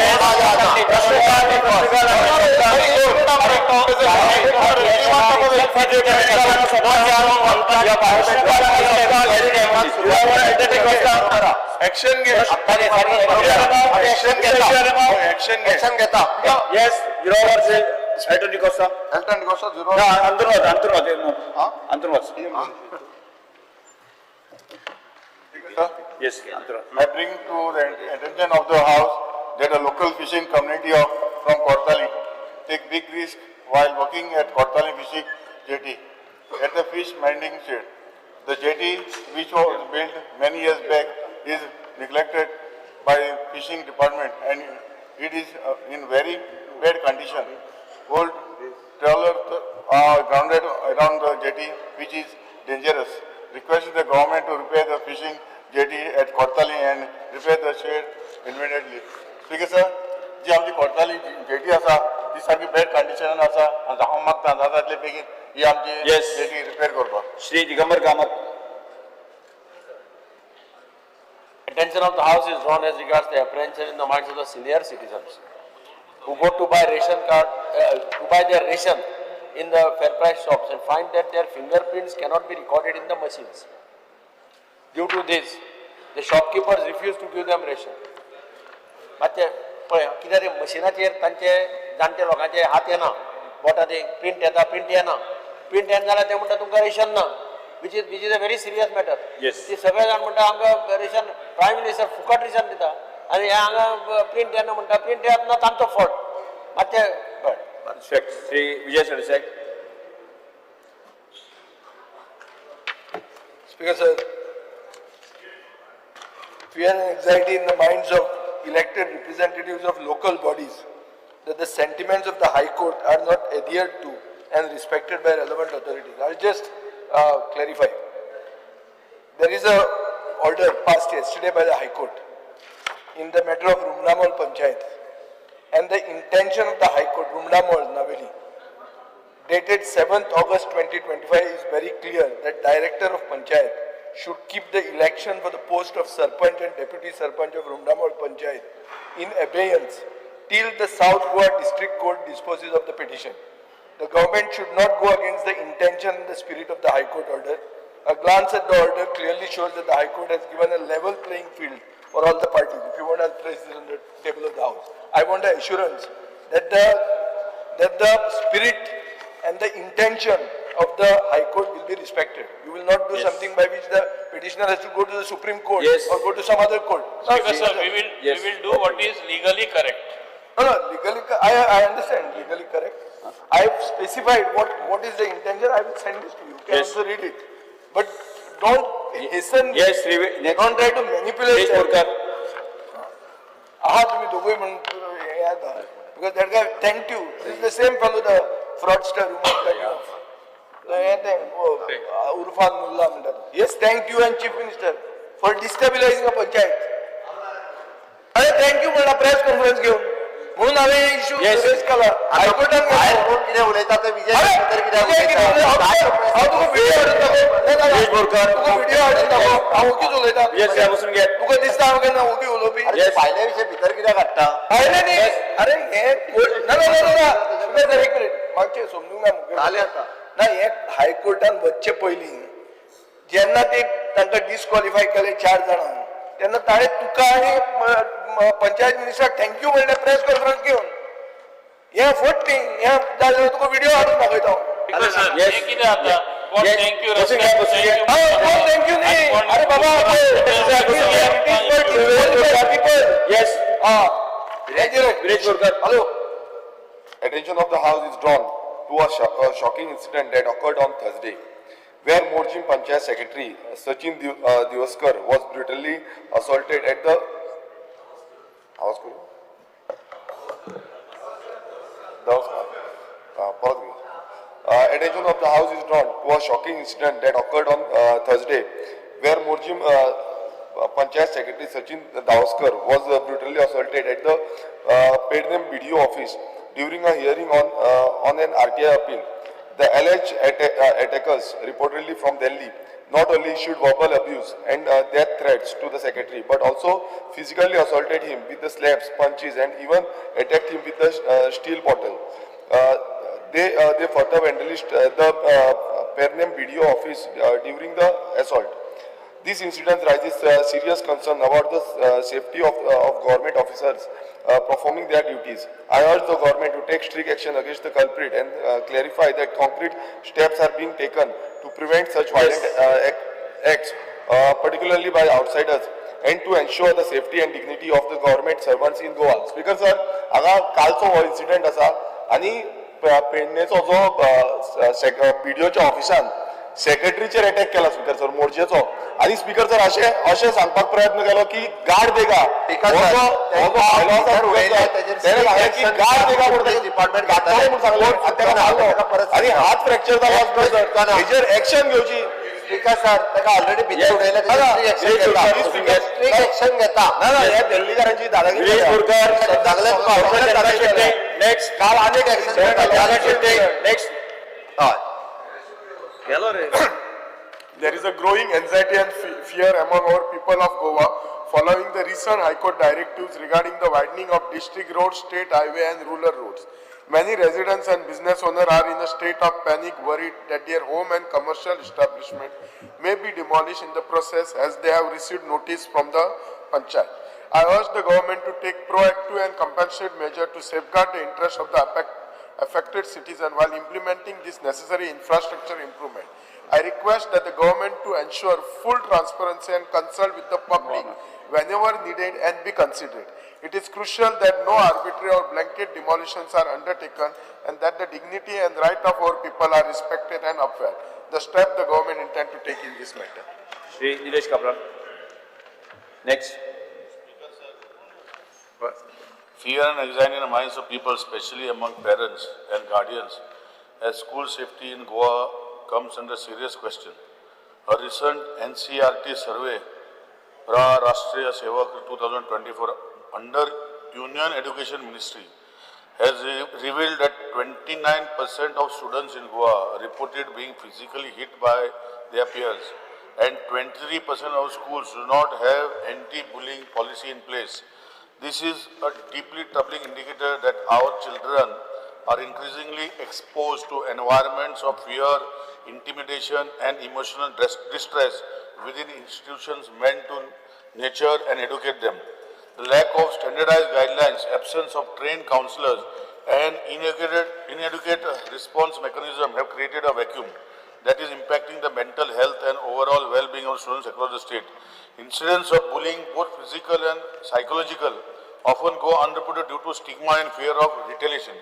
Speaker 6: Action घे. ऍक्शन घेता, ऍक्शन घे.
Speaker 2: ऍक्शन घेता.
Speaker 4: Yes, Zero Elton D'Costa.
Speaker 5: Elton D'Costa zero.
Speaker 4: ना, अंतरून वच, अंतरून वच, no. अंतरून वच. Yes, अंतरून वच.
Speaker 5: I bring to the attention of the house that a local fishing community of, from Kortali take big risk while working at Kortali fishing jetty at the fish mending shed. The jetty, which was built many years back, is neglected by fishing department and it is in very bad condition. Old trawlers are grounded around the jetty, which is dangerous. Request the government to repair the fishing jetty at Kortali and repair the shed immediately. Speaker sir, जी आमची Cortalim jetty आसा ती सारकी bad कंडिशनान आसा आनी हांव मागता जाता तितले बेगीन ही आमची
Speaker 4: Yes.
Speaker 5: Jetty repair करपाक.
Speaker 4: Shri Digambar Kamat.
Speaker 12: Attention of the House is drawn as regards the apprehension in the minds of the senior citizens who go to buy ration card, to buy their ration in the fair price shops and find that their fingerprints cannot be recorded in the machines. Due to this, the shopkeepers refuse to give them ration. मातशें पळय कित्याक ते मशिनाचेर तांचे जाणटे लोकांचे हात येना, बोटां ते प्रिंट येता, प्रिंट येना, प्रिंट येना जाल्यार ते म्हणटा तुमकां रेशन ना, which is a very serious matter.
Speaker 4: Yes.
Speaker 12: ती सगळे जाण म्हणटा आमकां रेशन प्रायम मिनिस्टर फुकट रेशन दिता आनी हे हांगा प्रिंट येना म्हणटा, प्रिंट येत ना तांचो फॉल्ट. मातशें कळ्ळें.
Speaker 4: Shri Vijay Sardesai.
Speaker 7: Speaker sir, fear and anxiety in the minds of elected representatives of local bodies that the sentiments of the High Court are not adhered to and respected by relevant authorities. I'll just clarify. There is a order passed yesterday by the High Court in the matter of Rumdamol Panchayat, and the intention of the High Court, Rumdamol Naveli, dated 7th August 2025 is very clear that Director of Panchayat should keep the election for the post of Sarpanch and Deputy Sarpanch of Rumdamol Panchayat in abeyance till the South Goa District Court disposes of the petition. The government should not go against the intention and the spirit of the High Court order. A glance at the order clearly shows that the High Court has given a level playing field for all the parties. If you want, I'll place this on the table of the House. I want the assurance that the spirit and the intention of the High Court will be respected. You will not do
Speaker 4: Yes.
Speaker 7: something by which the petitioner has to go to the Supreme Court
Speaker 4: Yes.
Speaker 7: or go to some other court. No,
Speaker 13: Speaker sir, we will,
Speaker 4: Yes.
Speaker 13: we will do what is legally correct.
Speaker 7: No, no, legally, I understand, legally correct. I have specified what is the intention. I will send this to you. You can
Speaker 4: Yes.
Speaker 7: also read it. But don't hasten.
Speaker 4: Yes, Shri next.
Speaker 7: Don't try to manipulate.
Speaker 4: Shri Borkar.
Speaker 7: आहा तुम्ही दोघंही म्हणून हे आता. Because that guy thanked you. This is the same fellow, the fraudster who was talking of. हे ते, Urfan Mulla म्हणतात. Yes, thank you and Chief Minister for destabilizing a panchayat. अरे thank you म्हणला प्रेस कॉन्फरन्स घेऊन, म्हणून हांवें issue
Speaker 4: Yes.
Speaker 7: Raise केला हायकोर्टान
Speaker 2: भायर
Speaker 7: गेलो.
Speaker 2: कोण कितें उलयता ते विजय
Speaker 7: अरे,
Speaker 2: तर कितें
Speaker 7: विजय कितें उलयता? हांव तुका व्हिडिओ हाडून दाखोव. ना, ना, ना.
Speaker 4: विजय बोरकर.
Speaker 7: तुका व्हिडिओ हाडून दाखोव. हांव ओगीच उलयता.
Speaker 4: Yes, या बसून घे.
Speaker 7: तुका दिसता हांव केन्ना ओगी उलोवपी?
Speaker 2: अरे
Speaker 4: Yes.
Speaker 2: भायल्या विशय भितर कित्याक हाडटा?
Speaker 7: भायले न्ही. अरे हे कोर्ट ना ना ना ना, ना सर, एक मिनिट मागचे समजूंक ना मुखेल.
Speaker 2: जालें आतां.
Speaker 7: ना, हे हायकोर्टान वचचे पयलीं जेन्ना ते तांकां डिस्क्वॉलिफाय केले 4 जाणांक, तेन्ना ताणें तुका आनी पंचायत मिनिस्टराक thank you म्हणलें प्रेस कॉन्फरन्स घेवन. हे फट न्ही, हे जाय जाल्यार तुका व्हिडिओ हाडून दाखयता हांव.
Speaker 13: सर, हे कितें जाता? कोण
Speaker 4: Yes.
Speaker 13: Thank you
Speaker 4: बसून घ्या, बसून घ्या.
Speaker 7: हय, कोण thank you न्ही. अरे बाबा, people.
Speaker 4: Yes.
Speaker 7: हा.
Speaker 4: Viresh Borkar.
Speaker 7: Hello.
Speaker 6: Attention of the House is drawn to a shocking incident that occurred on Thursday, where Morjim Panchayat Secretary Sachin Deoskar was brutally assaulted at the आवाज करू परत घेऊ. Attention of the House is drawn to a shocking incident that occurred on Thursday, where Morjim Panchayat Secretary Sachin Davaskar was brutally assaulted at the Pernem BDO office during a hearing on an RTI appeal. The alleged attackers, reportedly from Delhi, not only issued verbal abuse and death threats to the secretary, but also physically assaulted him with the slaps, punches, and even attacked him with the steel bottle. They further vandalized the Pernem BDO office during the assault. This incident raises serious concern about the safety of government officers performing their duties. I urge the government to take strict action against the culprit and clarify that concrete steps are being taken to prevent such violent acts, particularly by outsiders, and to ensure the safety and dignity of the government servants in Goa. Speaker sir, हांगा कालचो हो incident आसा आनी पेडणेचो जो बीडीओच्या ऑफिसान सेक्रेटरीचेर attack केला speaker sir, मोर्जेचो. आनी speaker sir, अशें अशें सांगपाक प्रयत्न केलो की गार्ड देगा.
Speaker 2: स्पीकर
Speaker 6: हो
Speaker 2: सर,
Speaker 6: जो भायलो आसा
Speaker 2: भितर उडयले,
Speaker 6: स्पीकर सर,
Speaker 2: ताजेर
Speaker 6: तेणें सांगलें की
Speaker 2: strict
Speaker 6: guard देगा म्हणून
Speaker 2: action department
Speaker 6: घातलो म्हणून सांगलें आनी ताका मारलो
Speaker 2: परत
Speaker 6: आनी हात फ्रॅक्चर जालो स्पीकर सर. हेजेर एक्शन घेवची.
Speaker 2: स्पीकर सर, ताका ऑलरेडी भितर उडयले,
Speaker 6: ना,
Speaker 2: स्ट्रीक एक्शन घेता.
Speaker 6: Speaker,
Speaker 2: strict action घेता.
Speaker 6: ना ना, ह्या दिल्लीकारांची दादागिरी
Speaker 4: विरेश
Speaker 6: जाल्या.
Speaker 4: बोरकर.
Speaker 2: सगळे तुका
Speaker 4: चंद्रा शेट्टी. नेक्स्ट.
Speaker 6: काल आनी एक एक्सिडेंट
Speaker 4: चंद्रा शेट्टी. नेक्स्ट.
Speaker 2: हय.
Speaker 3: गेलो रे.
Speaker 8: There is a growing anxiety and fear among our people of Goa following the recent High Court directives regarding the widening of district roads, state highway and rural roads. Many residents and business owners are in a state of panic, worried that their home and commercial establishment may be demolished in the process as they have received notice from the panchayat. I urge the government to take proactive and compensatory measure to safeguard the interests of the affected citizen while implementing this necessary infrastructure improvement. I request that the government to ensure full transparency and consult with the public whenever needed and be considerate. It is crucial that no arbitrary or blanket demolitions are undertaken and that the dignity and right of our people are respected and upheld. The step the government intend to take in this matter.
Speaker 4: Shri Nilesh Cabral. Next.
Speaker 5: Fear and anxiety in the minds of people, especially among parents and guardians, as school safety in Goa comes under serious question. A recent NCRT survey, Pra Rashtriya Sevak 2024, under Union Education Ministry, has revealed that 29% of students in Goa reported being physically hit by their peers, and 23% of schools do not have anti-bullying policy in place. This is a deeply troubling indicator that our children are increasingly exposed to environments of fear, intimidation, and emotional distress within institutions meant to nurture and educate them. The lack of standardized guidelines, absence of trained counselors, and inadequate response mechanism have created a vacuum that is impacting the mental health and overall well-being of students across the state. Incidents of bullying, both physical and psychological, often go unreported due to stigma and fear of retaliation,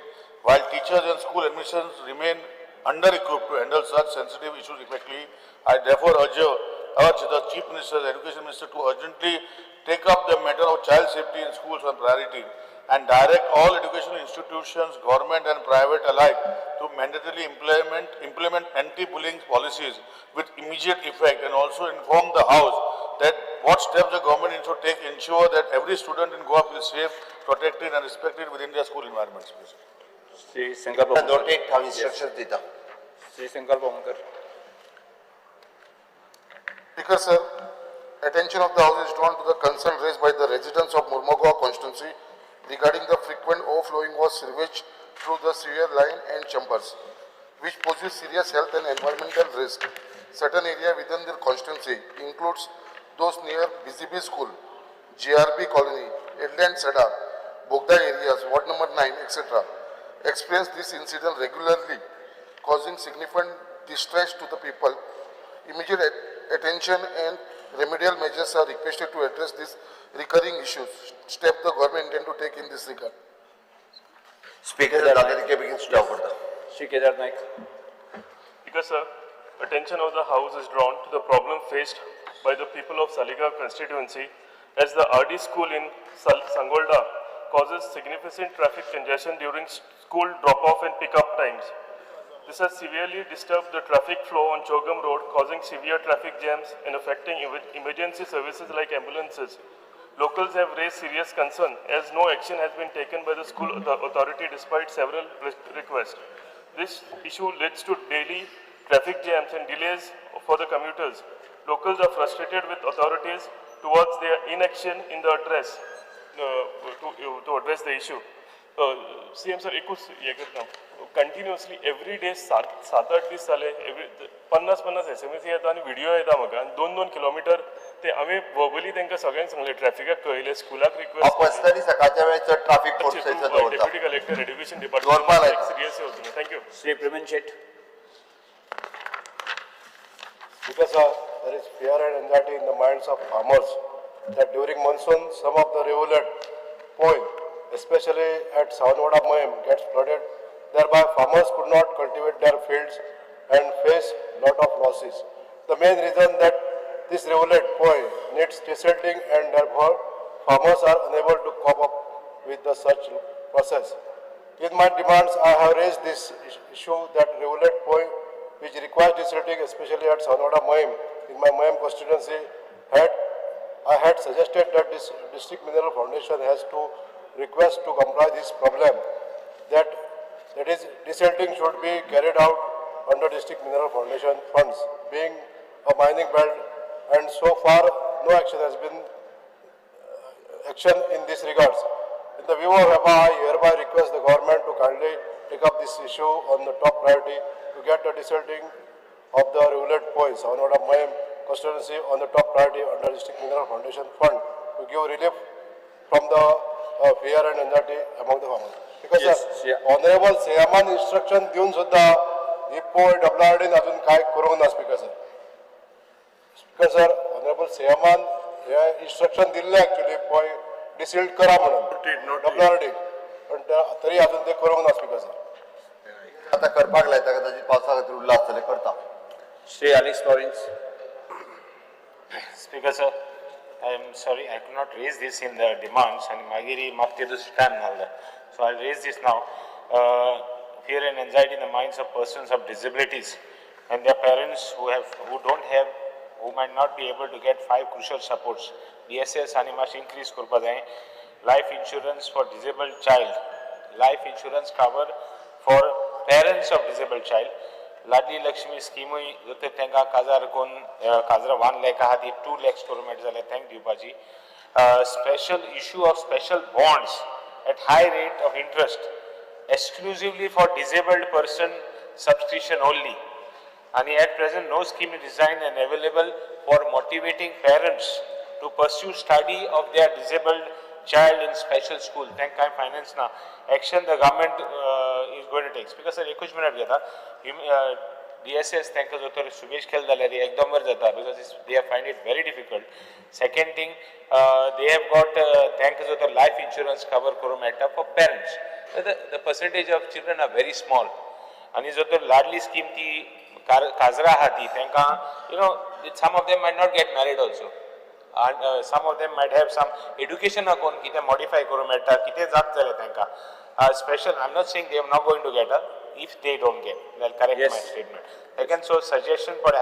Speaker 5: while teachers and school administrations remain under-equipped to handle such sensitive issues effectively. I therefore urge the Chief Minister, the Education Minister to urgently take up the matter of child safety in schools on priority and direct all educational institutions, government and private alike, to mandatorily implement anti-bullying policies with immediate effect, and also inform the House that what steps the government needs to take ensure that every student in Goa feels safe, protected and respected within their school environments.
Speaker 4: Shri Sankalp Amonkar.
Speaker 2: Noted, हांव instructions दिता.
Speaker 4: Shri Sankalp Amonkar.
Speaker 5: Speaker sir, attention of the House is drawn to the concern raised by the residents of Mormugao constituency regarding the frequent overflowing of sewage through the sewer line and chambers, which poses serious health and environmental risk. Certain area within the constituency includes those near BCB School, GRB Colony, Edland Sada, Bogda areas, Ward number 9, etc. experience this incident regularly, causing significant distress to the people. Immediate attention and remedial measures are requested to address these recurring issues. Step the government intend to take in this regard.
Speaker 2: Speaker sir, जाता तितके बेगीन सुटाव करता.
Speaker 4: Shri Kedar Naik.
Speaker 13: Speaker sir, attention of the House is drawn to the problem faced by the people of Saligao constituency as the RD school in Sangolda causes significant traffic congestion during school drop-off and pick-up times. This has severely disturbed the traffic flow on Chogam Road, causing severe traffic jams and affecting emergency services like ambulances. Locals have raised serious concern as no action has been taken by the school authority despite several requests. This issue leads to daily traffic jams and delays for the commuters. Locals are frustrated with authorities towards their inaction in the address to address the issue. CM sir, एकूच हें करता, continuously every day सात आठ दीस जाले, every 50-50 SMS येता आनी video येता म्हाका, आनी 2-2 किलोमिटर ते आमी वर्बली तांकां सगळ्यांक सांगलें, ट्रॅफिकाक कळयलें, स्कुलाक
Speaker 2: हांव
Speaker 13: रिक्वेस्ट
Speaker 2: पर्सनली सकाळच्या वेळार चड ट्राफीक फोर्स थंयसर दवरता.
Speaker 13: डेप्युटी कलेक्टर एड्युकेशन
Speaker 2: दवरपा लायता.
Speaker 13: डिपार्टमेंट सिरियस वचून. Thank you.
Speaker 4: Shri Praveen Shet.
Speaker 14: Because there is fear and anxiety in the minds of farmers that during monsoon some of the rivulet point, especially at Savanwada Mohem, gets flooded. Thereby farmers could not cultivate their fields and face lot of losses. The main reason that this rivulet point needs desilting and therefore farmers are unable to cope up with the such process. In my demands, I have raised this issue that rivulet point, which requires desilting, especially at Savanwada Mohem, in my Mohem constituency, I had suggested that this District Mineral Foundation has to request to comply this problem, that is desilting should be carried out under District Mineral Foundation funds, being a mining belt, and so far no action has been action in this regards. In the view of HEPA, I hereby request the government to kindly take up this issue on the top priority to get the desilting of the rivulet points on order Mohem constituency on the top priority under District Mineral Foundation Fund to give relief from the fear and anxiety among the farmers. Because
Speaker 4: Yes,
Speaker 14: sir,
Speaker 4: yeah.
Speaker 14: Honorable सीएमान instruction दिवन सुद्धा ही पोय डब्ल्यूआरडीन अजून काय करूंक ना. Speaker sir, speaker sir, honourable सीएमान हे instruction दिल्लें actually पोय डिसिल्ट करा म्हणून डब्ल्यूआरडी, पण तरी अजून ते करूंक ना. स्पीकर सर,
Speaker 2: आता करपाक लायता, कदाचित पावसा खातीर उरला आसतलें, करता.
Speaker 4: Shri Alex Lawrence.
Speaker 15: Speaker sir, I am sorry I could not raise this in the demands and मागीर म्हाका ते दुसरो टायम नासलो, so I raise this now. Fear and anxiety in the minds of persons of disabilities and their parents who don't have, who might not be able to get 5 crucial supports. DSS आनी मातशें increase करपा जाय. Life insurance for disabled child, life insurance cover for parents of disabled child. Ladli Lakshmi स्किमूय जर तर तांकां काजार करून काजरा 1 lakh आहा ती 2 lakhs करूंक मेळटा जाल्यार तांकां दिवपाची. Special issue of special bonds at high rate of interest exclusively for disabled person subscription only. And at present no scheme is designed and available for motivating parents to pursue study of their disabled child in special school. Thank you, finance na action the government is going to take. Because sir, एकूच minute घेता. DSS तांकां जर तर सुबेज केले जाल्यार एकदम बरें जाता, because they find it very difficult. Second thing, they have got तांकां जर तर लायफ इन्शुरन्स कवर करूंक मेळटा for parents. The percentage of children are very small. आनी जर तर लाडली स्कीम ती काजरा आहा ती तांकां, you know, some of them might not get married also. And some of them might have some education करून कितें मॉडिफाय करूंक मेळटा, कितें जाता जाल्यार तांकां special. I am not saying they are not going to get, if they don't get, they'll correct
Speaker 4: Yes.
Speaker 15: my statement. Second, so suggestion for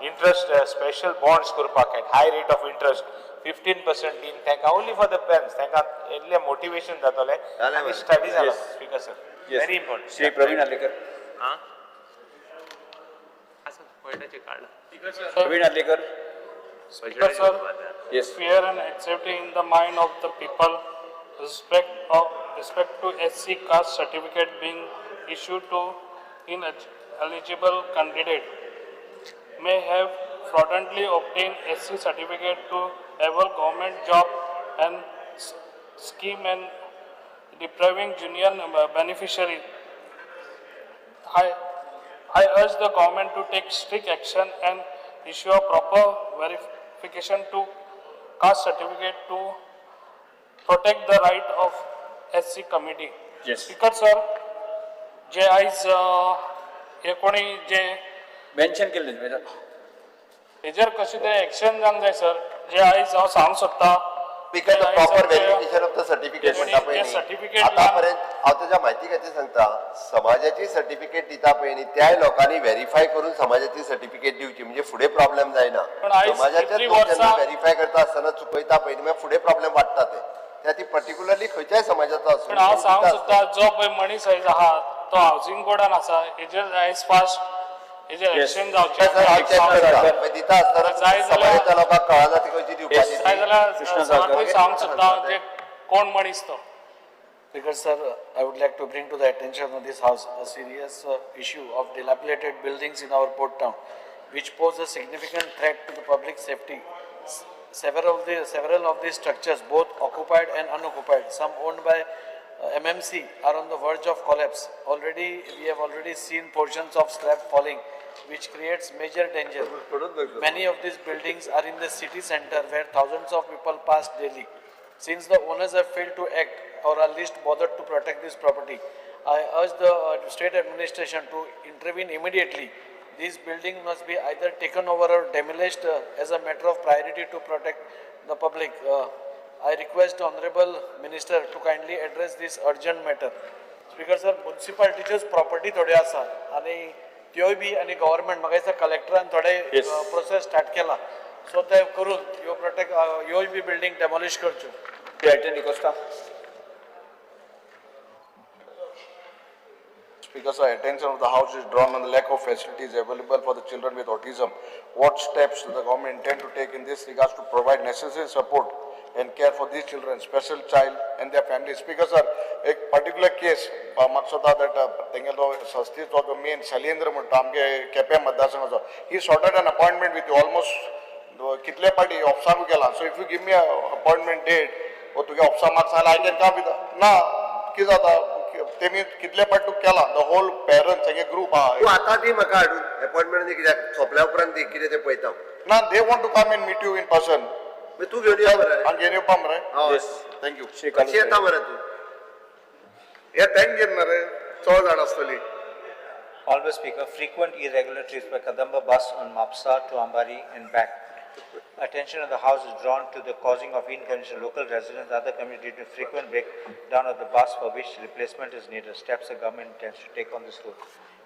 Speaker 15: interest special bonds करपाक at high rate of interest 15% din तांकां only for the parents, तांकां इल्लें motivation जातलें
Speaker 2: जालें
Speaker 15: आनी
Speaker 2: मरे.
Speaker 15: study जाला.
Speaker 4: Yes.
Speaker 15: Speaker sir,
Speaker 4: Yes.
Speaker 15: very important.
Speaker 4: Shri Praveen Arlekar.
Speaker 3: आं आसा पॉयंटाचेर काडला.
Speaker 4: Praveen Arlekar.
Speaker 13: Speaker sir,
Speaker 4: Yes.
Speaker 13: fear and anxiety in the mind of the people respect to SC caste certificate being issued to ineligible candidate may have fraudulently obtained SC certificate to avail government job and scheme and
Speaker 16: depriving junior beneficiary. I urge the government to take strict action and issue a proper verification to caste certificate to protect the right of SC committee.
Speaker 4: Yes.
Speaker 16: Speaker sir, जे आयज हे कोणी जे
Speaker 4: mention केल्लें तुवें.
Speaker 16: हेजेर कशें तरी action जावंक जाय सर. जे आयज हांव सांगूंक सोदता,
Speaker 2: Because the proper verification of the certificate म्हणटा पळय न्ही,
Speaker 16: सर्टिफिकेट
Speaker 2: आतापर्यंत हांव तुज्या म्हायती खातीर सांगता, समाजाची सर्टिफिकेट दिता पळय न्ही, त्याय लोकांनी व्हेरीफाय करून समाजाची सर्टिफिकेट दिवची, म्हणजे फुडें प्रॉब्लेम जायना.
Speaker 16: पण आयज
Speaker 2: समाजाचे
Speaker 16: कितलीं
Speaker 2: लोक जेन्ना
Speaker 16: वर्सां
Speaker 2: व्हेरीफाय करता आसतना चुकयता पळय न्ही, मागीर फुडें प्रॉब्लेम वाडटा. ते त्या ती पर्टिक्युलरली खंयच्याय समाजाचो आसूं,
Speaker 16: पण हांव सांगूंक
Speaker 2: दिता
Speaker 16: सोदता, जो पळय मनीस आयज आहा तो हावजींग बोर्डान आसा, हेजेर आयज फास्ट हेजेर एक्शन जावचें.
Speaker 2: सर, हांव चॅक करता. मागीर दिता आसतना
Speaker 16: जाय जाल्यार
Speaker 2: समाजाच्या लोकांक कळना ती खंयची दिवपाची.
Speaker 16: जाय जाल्यार सराकूय सांगूंक सोदता जे कोण मनीस तो.
Speaker 17: Speaker sir, I would like to bring to the attention of this house a serious issue of dilapidated buildings in our port town, which pose a significant threat to the public safety. Several of these structures, both occupied and unoccupied, some owned by MMC, are on the verge of collapse. Already, we have already seen portions of slab falling, which creates major danger. Many of these buildings are in the city center where thousands of people pass daily. Since the owners have failed to act or are least bothered to protect this property, I urge the state administration to intervene immediately. These buildings must be either taken over or demolished as a matter of priority to protect the public. I request the Honorable Minister to kindly address this urgent matter. Speaker sir, municipalityच्योच property थोड्यो आसा आनी त्योय बी आनी government म्हाका दिसता कलेक्टरान थोडे process start केला, so ते करून ह्यो प्रोटेक्ट ह्योय बी बिल्डींग डेमोलिश करच्यो.
Speaker 4: Elton D'Costa.
Speaker 5: Speaker sir, attention of the House is drawn on the lack of facilities available for the children with autism. What steps does the government intend to take in this regards to provide necessary support and care for these children, special child and their families? Speaker sir, एक particular case म्हाका दिसता that तेंगेलो संस्थेचो जो main Shailendra म्हणटा आमगे केपें मतदारसंघाचो, he sorted an appointment with you almost कितले पाटी ऑफिसाकूय गेला. So if you give me a appointment date वो तुगे ऑफिसा म्हाका सांगलें I can come with ना कितें जाता तेमी कितले पाट तुका केला the whole parents हेगे ग्रूप आहा.
Speaker 2: तूं आतां दी म्हाका हाडून अपॉयंटमेंट दी, कित्याक सोंपल्या उपरांत दी कितें तें पळयता.
Speaker 5: ना, they want to come and meet you in person.
Speaker 2: तूं घेवन यो मरे.
Speaker 5: हांव घेवन येवपा मरे.
Speaker 2: हय.
Speaker 5: Thank you.
Speaker 2: कशी येता मरे तूं?
Speaker 5: हे thank घेन मरे चड जाण आसतली.
Speaker 9: Honorable Speaker, frequent irregular trips by Kadamba bus on Mapsa to Ambari and back. Attention of the House is drawn to the causing of inconvenience to local residents and other community due to frequent breakdown of the bus for which replacement is needed. Steps the government intends to take on this route.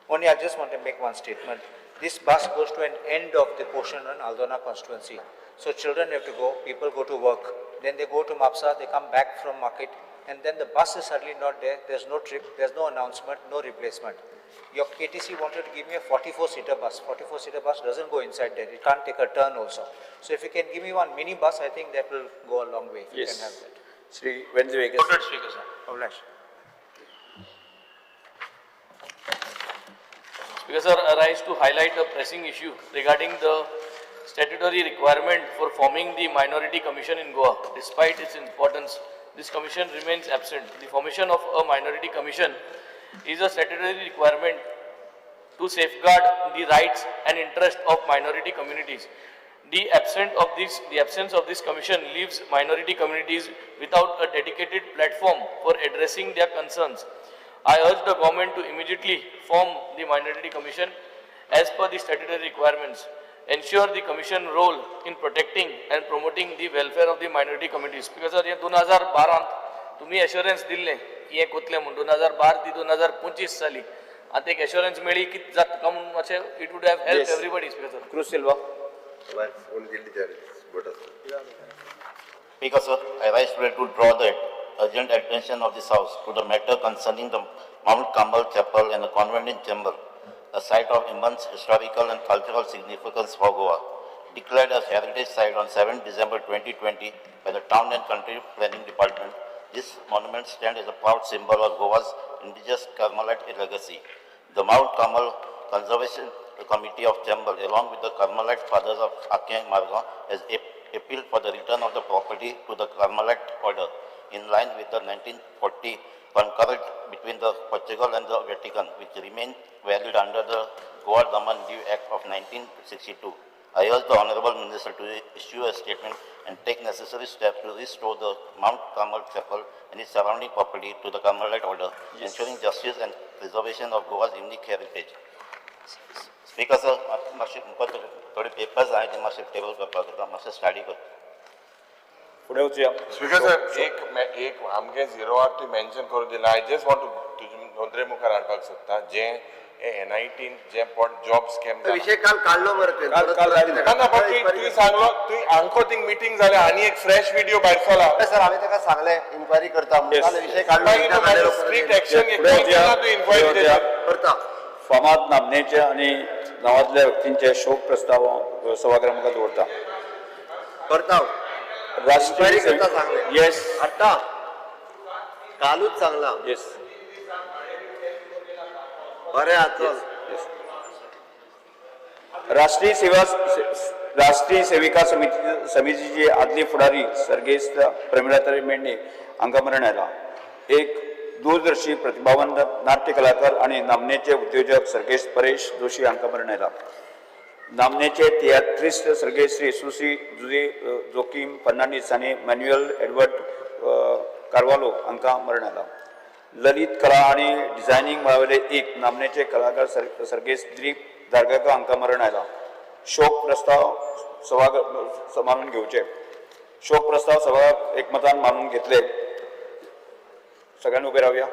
Speaker 9: Only I just want to make one statement. This bus goes to an end of the portion on Aldona constituency. So children have to go, people go to work. Then they go to Mapsa, they come back from market, and then the bus is suddenly not there. There's no trip, there's no announcement, no replacement. Your KTC wanted to give me a 44-seater bus. 44-seater bus doesn't go inside there. It can't take a turn also. So if you can give me one mini bus, I think that will go a long way. If you can have that.
Speaker 4: Shri Venzy Viegas.
Speaker 3: Noted, Speaker sir.
Speaker 9: Obliged.
Speaker 3: Speaker sir, I rise to highlight a pressing issue regarding the statutory requirement for forming the Minority Commission in Goa. Despite its importance, this commission remains absent. The formation of a Minority Commission is a statutory requirement to safeguard the rights and interests of minority communities. The absence of this commission leaves minority communities without a dedicated platform for addressing their concerns. I urge the government to immediately form the Minority Commission as per the statutory requirements. Ensure the commission role in protecting and promoting the welfare of the minority communities. Because sir, 2012 तुम्ही assurance दिल्लें की हें कोतलें म्हूण 2012 ती 2025 जाली. आतां एक एश्योरन्स मेळ्ळी की जाता म्हणून मातशें it would have help everybody. Sir
Speaker 4: Cruz Silva.
Speaker 18: Speaker sir, I rise today to draw the urgent attention of this House to the matter concerning the Mount Carmel Chapel and the convent in Chembur, a site of immense historical and cultural significance for Goa. Declared as heritage site on 7 December 2020 by the Town and Country Planning Department, this monument stands as a proud symbol of Goa's indigenous Carmelite legacy. The Mount Carmel Conservation Committee of Chembur, along with the Carmelite Fathers of Akem Margao, has appealed for the return of the property to the Carmelite order, in line with the 1940 Concordat between the Portugal and the Vatican, which remained valid under the Goa Daman Diu Act of 1962. I urge the Honorable Minister to issue a statement and take necessary steps to restore the Mount Carmel Chapel and its surrounding property to the Carmelite Order, ensuring justice and preservation of Goa's unique heritage. Speaker sir, मातशे मुखार थोडे papers आहाय ते मातशे table करपाक जाता, मातशे study कर.
Speaker 4: फुडें वचुया.
Speaker 6: स्पीकर सर, एक आमगे झिरो आर तुवें मेन्शन करून दिला. I just want to तुजे नदरे मुखार हाडपाक सोदता जें एनआयटीन जें पण जॉब स्कॅम
Speaker 2: विषय काल काडलो मरे तुवें.
Speaker 4: काल- काल
Speaker 2: परत
Speaker 6: ना ना, बट तुवें सांगलो, तुवें आमको थिंग मिटींग जाल्या आनी एक फ्रेश व्हिडिओ भायर सरला.
Speaker 2: सर, हांवें ताका सांगलें इन्क्वायरी करता म्हणून. काल विषय काडलो.
Speaker 6: स्ट्रिक्ट एक्शन
Speaker 4: फुडें वचुया.
Speaker 6: तूं इन्क्वायरी
Speaker 4: फुडें वचुया.
Speaker 2: करता.
Speaker 4: फामाद नामनेचे आनी नांवांतल्या व्यक्तींचे शोक प्रस्ताव सभागृहा मुखार दवरता.
Speaker 2: करता.
Speaker 4: राष्ट्रीय
Speaker 2: इन्क्वायरी करता सांगलें.
Speaker 4: येस.
Speaker 2: हाडटा, कालूच सांगला.
Speaker 4: येस.
Speaker 2: बरें आहा, चल.
Speaker 4: राष्ट्रीय सेविका समितीची आदली फुडारी सर्गेस्त प्रमिळाताई मेंढे हांकां मरण आयलां. एक दूरदर्शी प्रतिभावंत नाट्य कलाकार आनी नामनेचे उद्योजक सर्गेस्त परेश जोशी हांकां मरण आयलां. नामनेचे तियात्रिस्त सर्गेस्त श्री सुसी जुजे जोकीम फर्नांडीस आनी मॅन्युएल एडवर्ड कार्वालो हांकां मरण आयलां. ललित कला आनी डिझायनींग मळावयले एक नामनेचे कलाकार सर्गेस्त दिलीप धारगांवकर हांकां मरण आयलां. शोक प्रस्ताव सभाग मानून घेवचे. शोक प्रस्ताव सभाग एकमतान मानून घेतले. सगळ्यांनी उबे रावया.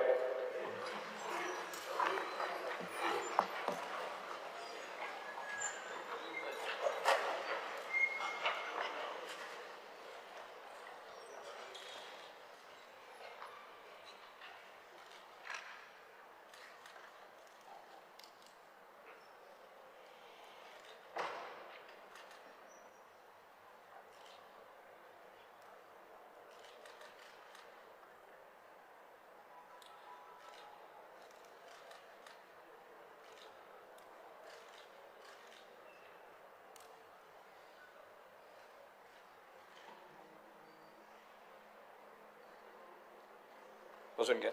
Speaker 4: बसून घ्या.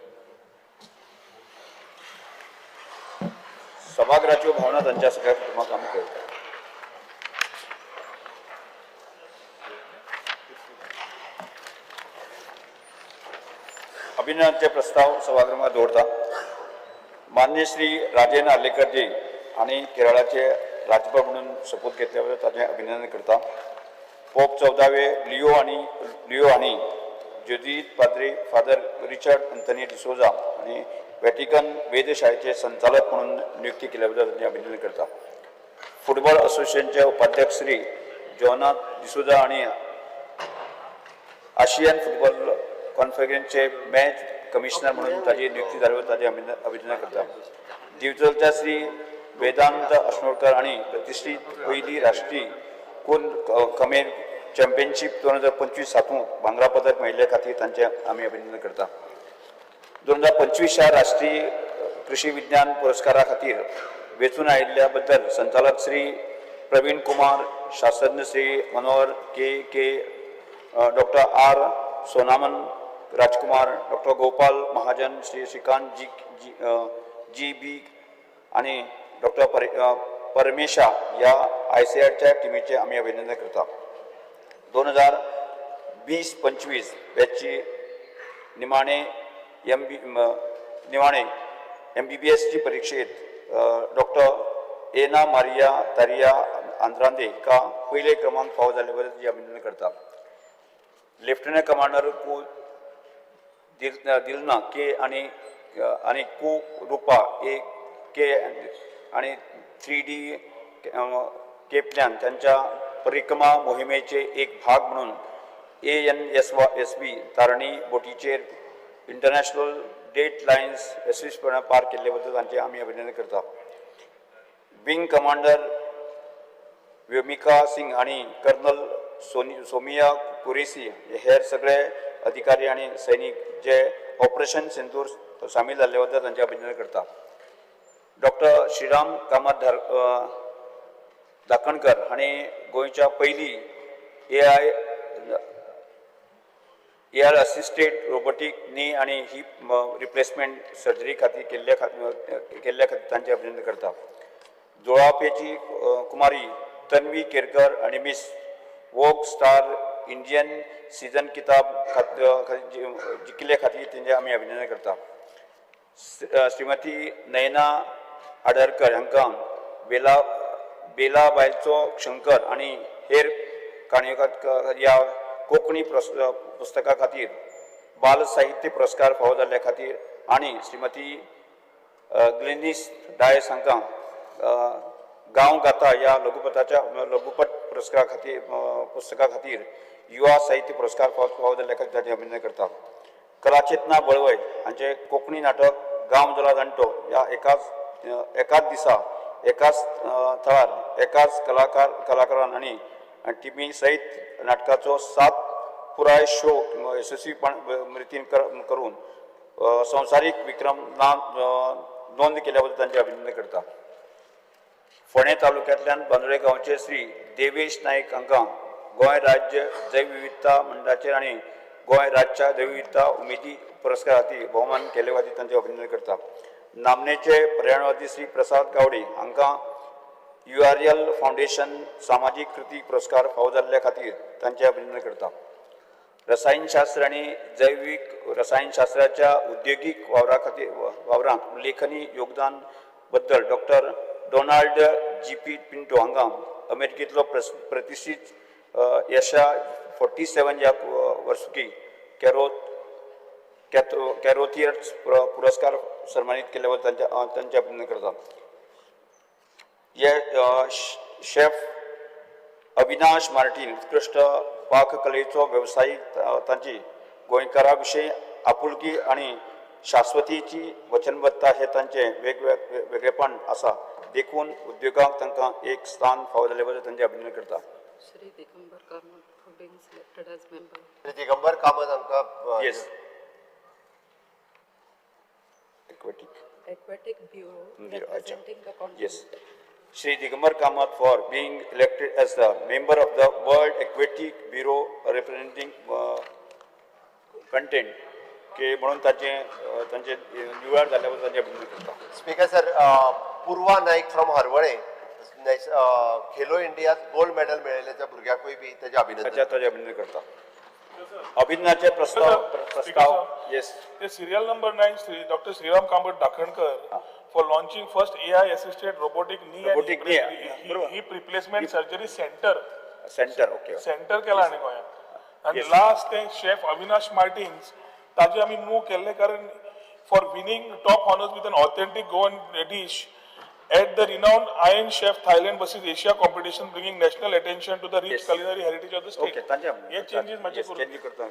Speaker 4: सभागृहाच्यो भावना तांच्या सगळ्या कुटुंबाक आमी कळयता. अभिनंदनाचे प्रस्ताव सभागृहात दवरता. मान्य श्री राजेंद्र आर्लेकर जी आनी केरळाचे राज्यपाल म्हणून सोपूत घेतल्या बद्दल ताचें अभिनंदन करता. पोप 14वे लिओ आनी जेजुईत पाद्री फादर रिचर्ड अंथनी डिसोजा आनी वॅटिकन वेधशाळेचे संचालक म्हणून नियुक्ती केल्या बद्दल तांचें अभिनंदन करता. फुटबॉल असोसिएशनचे उपाध्यक्ष श्री जॉनाथ डिसोजा आनी आशियन फुटबॉल कॉन्फरन्सचे मॅच कमिशनर म्हणून ताची नियुक्ती जाल्या बद्दल ताचें अभिनंदन करता. दिवचलच्या श्री वेदांत अश्नोडकर आनी प्रतिश्ठीत पयली राष्ट्रीय कोन खमेर चॅम्पियनशीप 2025 हातूंत भांगरा पदक मेळिल्ले खातीर तांचें आमी अभिनंदन करता. 2025 राष्ट्रीय कृषी विज्ञान पुरस्कारा खातीर वेंचून आयिल्ल्या बद्दल संचालक श्री प्रवीण कुमार, शास्त्रज्ञ Shri Manohar K K, doctor R Sonaman Rajkumar, doctor Gopal Mahajan, Shri Shrikant G G G B आनी डॉक्टर परमेशा ह्या आयसीआरच्या टिमीचें आमी अभिनंदन करता. 2020-25 बॅचची निमाणे एम बी निमाणे एमबीबीएसची परिक्षेत डॉक्टर एना मारिया तारिया आंद्रांदे हिका पयले क्रमांक फावो जाल्ले बद्दल तिचें अभिनंदन करता. लेफ्टनंट कमांडर कु दिलना के आनी आनी कु रुपा ए के आनी 3D केपल्यान तांच्या परिक्रमा मोहिमेचे एक भाग म्हणून ANSB तारणी बोटीचेर इंटरनॅशनल डेट लायन्स यशस्वीपणान पार केल्ले बद्दल तांचें आमी अभिनंदन करता. विंग कमांडर व्योमिका सिंग आनी कर्नल सोमिया कुरेसी हेर सगळे अधिकारी आनी सैनीक जे ऑपरेशन सिंदूर सामील जाल्ले बद्दल तांचें अभिनंदन करता. डॉक्टर श्रीराम कामत धाकणकर हांणी गोंयच्या पयली AI एआर असिस्टेड रोबोटीक नी आनी हिप रिप्लेसमेंट सर्जरी खातीर केल्ल्या खातीर तांचें अभिनंदन करता. जोळापेची कुमारी तन्वी केरकर आनी Miss Vogue Star Indian season किताब जिखिल्ले खातीर तेंचें आमी अभिनंदन करता. श्रीमती नयना आडरकर हांकां बेला बेला बायलचो शंकर आनी हेर काणयो ह्या कोंकणी पुस्तका खातीर बाल साहित्य पुरस्कार फावो जाल्ल्या खातीर आनी श्रीमती ग्लेनीस डायस हांकां गांव गाता ह्या लघुपटाच्या लघुपट पुरस्कारा खातीर पुस्तका खातीर युवा साहित्य पुरस्कार फावो जाल्ल्या खातीर ताचें अभिनंदन करता. कलाचेतना बळवय हांचें कोंकणी नाटक गांव जाला जाणटो ह्या एकाच दिसा एकाच थळार एकाच कलाकारान आनी टिमी सयत नाटकाचो 7 पुराय शो यशस्वीपण रितीन करून संवसारीक विक्रम नोंद केल्या बद्दल तांचें अभिनंदन करता. फोंडें तालुक्यांतल्यान बांदोडे गांवचे श्री देवेश नायक हांकां गोंय राज्य जैवविविधता मंडळाचेर आनी गोंय राज्य जैवविविधता उमेदी पुरस्कारा खातीर भोवमान केल्ले खातीर तांचें अभिनंदन करता. नामनेचे पर्यावरणवादी श्री प्रसाद गावडे हांकां URL फावंडेशन सामाजीक कृती पुरस्कार फावो जाल्ल्या खातीर तांचें अभिनंदन करता. रसायनशास्त्र आनी जैवीक रसायनशास्त्राच्या उद्देगीक वावरा खातीर वावरांत उल्लेखनीय योगदान बद्दल डॉक्टर डोनाल्ड जी.पी. पिंटो हांगा अमेरिकेंतलो प्रतिश्ठीत यशा 47 ह्या वर्सुकी कॅरोथियर्स पुरस्कार सन्मानीत केल्ल्या बद्दल तांचें अभिनंदन करता. हे शेफ अविनाश मार्टीन उत्कृश्ट पाककलेचो वेवसायीक तांची गोंयकारा विशीं आपुलकी आनी शाश्वतीची वचनबद्धता हे तांचें वेगळेपण आसा, देखून उद्योगाक तांकां एक स्थान फावो जाल्ले बद्दल तांचें अभिनंदन करता.
Speaker 10: Shri Digambar Kamat for being selected as member.
Speaker 2: Shri Digambar Kamat हांकां
Speaker 4: Yes. Aquatic
Speaker 10: Aquatic Bureau
Speaker 4: Bureau,
Speaker 10: representing the continent.
Speaker 4: Yes. Shri Digambar Kamat for being elected as the member of the World Aquatic Bureau representing content K म्हणून तांचे निवड जाल्ल्या बद्दल तांचें अभिनंदन करता.
Speaker 2: Speaker sir, Purva Naik from Harvalem Khelo इंडियात gold medal मेळयल्ल्या त्या भुरग्याकूय बी तेजें अभिनंदन.
Speaker 4: ताचें अभिनंदन करता. अभिनंदनाचे प्रस्ताव. Yes.
Speaker 16: The serial number 9, Shri Dr. Sriram Kambat Dakhankar for launching first AI assisted robotic knee
Speaker 4: Robotic
Speaker 16: and
Speaker 4: knee,
Speaker 16: hip replacement surgery center.
Speaker 4: Center, okay.
Speaker 16: Center केला आनी गोंयांत. आनी लास्ट ते शेफ अविनाश मार्टिन्स ताजे आमी मूव केल्ले कारण for winning top honours with an authentic Goan dish at the renowned Iron Chef Thailand versus Asia competition, bringing national attention to the rich culinary heritage of the state.
Speaker 4: Okay, तांचे
Speaker 16: हे changes मातशे करून
Speaker 4: changes करता.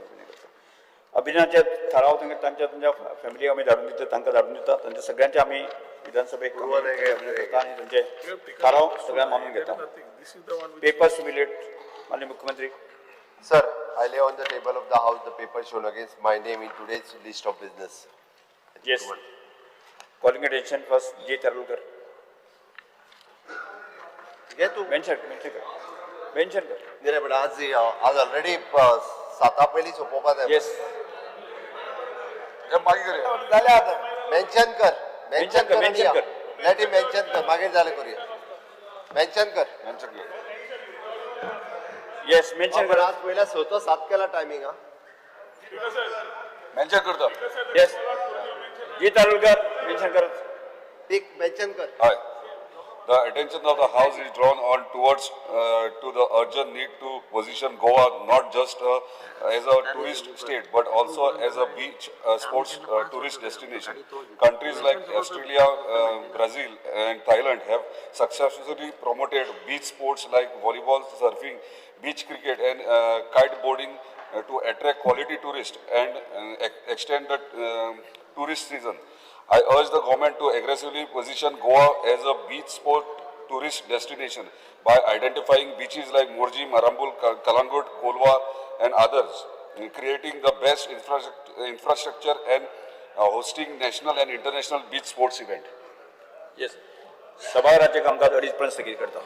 Speaker 4: अभिनंदनाचे ठराव तांच्या तांच्या फॅमिलीक आमी धाडून दिता, तांकां धाडून दिता. तांच्या सगळ्यांचे आमी विधानसभेक अभिनंदन करता आनी तांचे ठराव सगळ्यांक मानून घेता. पेपर्स टू बी लेड, माननीय मुख्यमंत्री.
Speaker 2: Sir, I lay on the table of the house the paper shown against my name in today's list of business.
Speaker 4: Yes. Calling attention first, J. Tarulkar.
Speaker 2: घे तू.
Speaker 4: मेन्शन मेन्शन कर, mention कर.
Speaker 2: नाही पण आज आज ऑलरेडी 7 पयलीं सोंपोवपा जाय.
Speaker 4: येस.
Speaker 5: मागीर
Speaker 7: जालें आतां.
Speaker 2: मेन्शन कर, मेन्शन कर,
Speaker 4: मेन्शन कर.
Speaker 2: Let him mention कर, मागीर जालें करूया. मेन्शन कर.
Speaker 5: मेन्शन कर.
Speaker 4: येस, मेन्शन कर.
Speaker 2: आज पयल्या 6 to 7 केला टायमिंग. हा,
Speaker 5: मेन्शन करता.
Speaker 4: येस, जी तारुलकर, मेन्शन कर.
Speaker 2: ठीक, मेन्शन कर.
Speaker 19: हय. The attention of the House is drawn on towards to the urgent need to position Goa not just as a tourist state but also as a beach sports tourist destination. Countries like Australia, Brazil and Thailand have successfully promoted beach sports like volleyball, surfing, beach cricket and kiteboarding to attract quality tourists and extend the tourist season. I urge the government to aggressively position Goa as a beach sport tourist destination by identifying beaches like Morji, Marambul, Kalangut, Kolwa and others, creating the best infrastructure and hosting national and international beach sports event.
Speaker 4: Yes. सभाघराचे कामकाज 2:30 पर्यंत स्थगीत करता.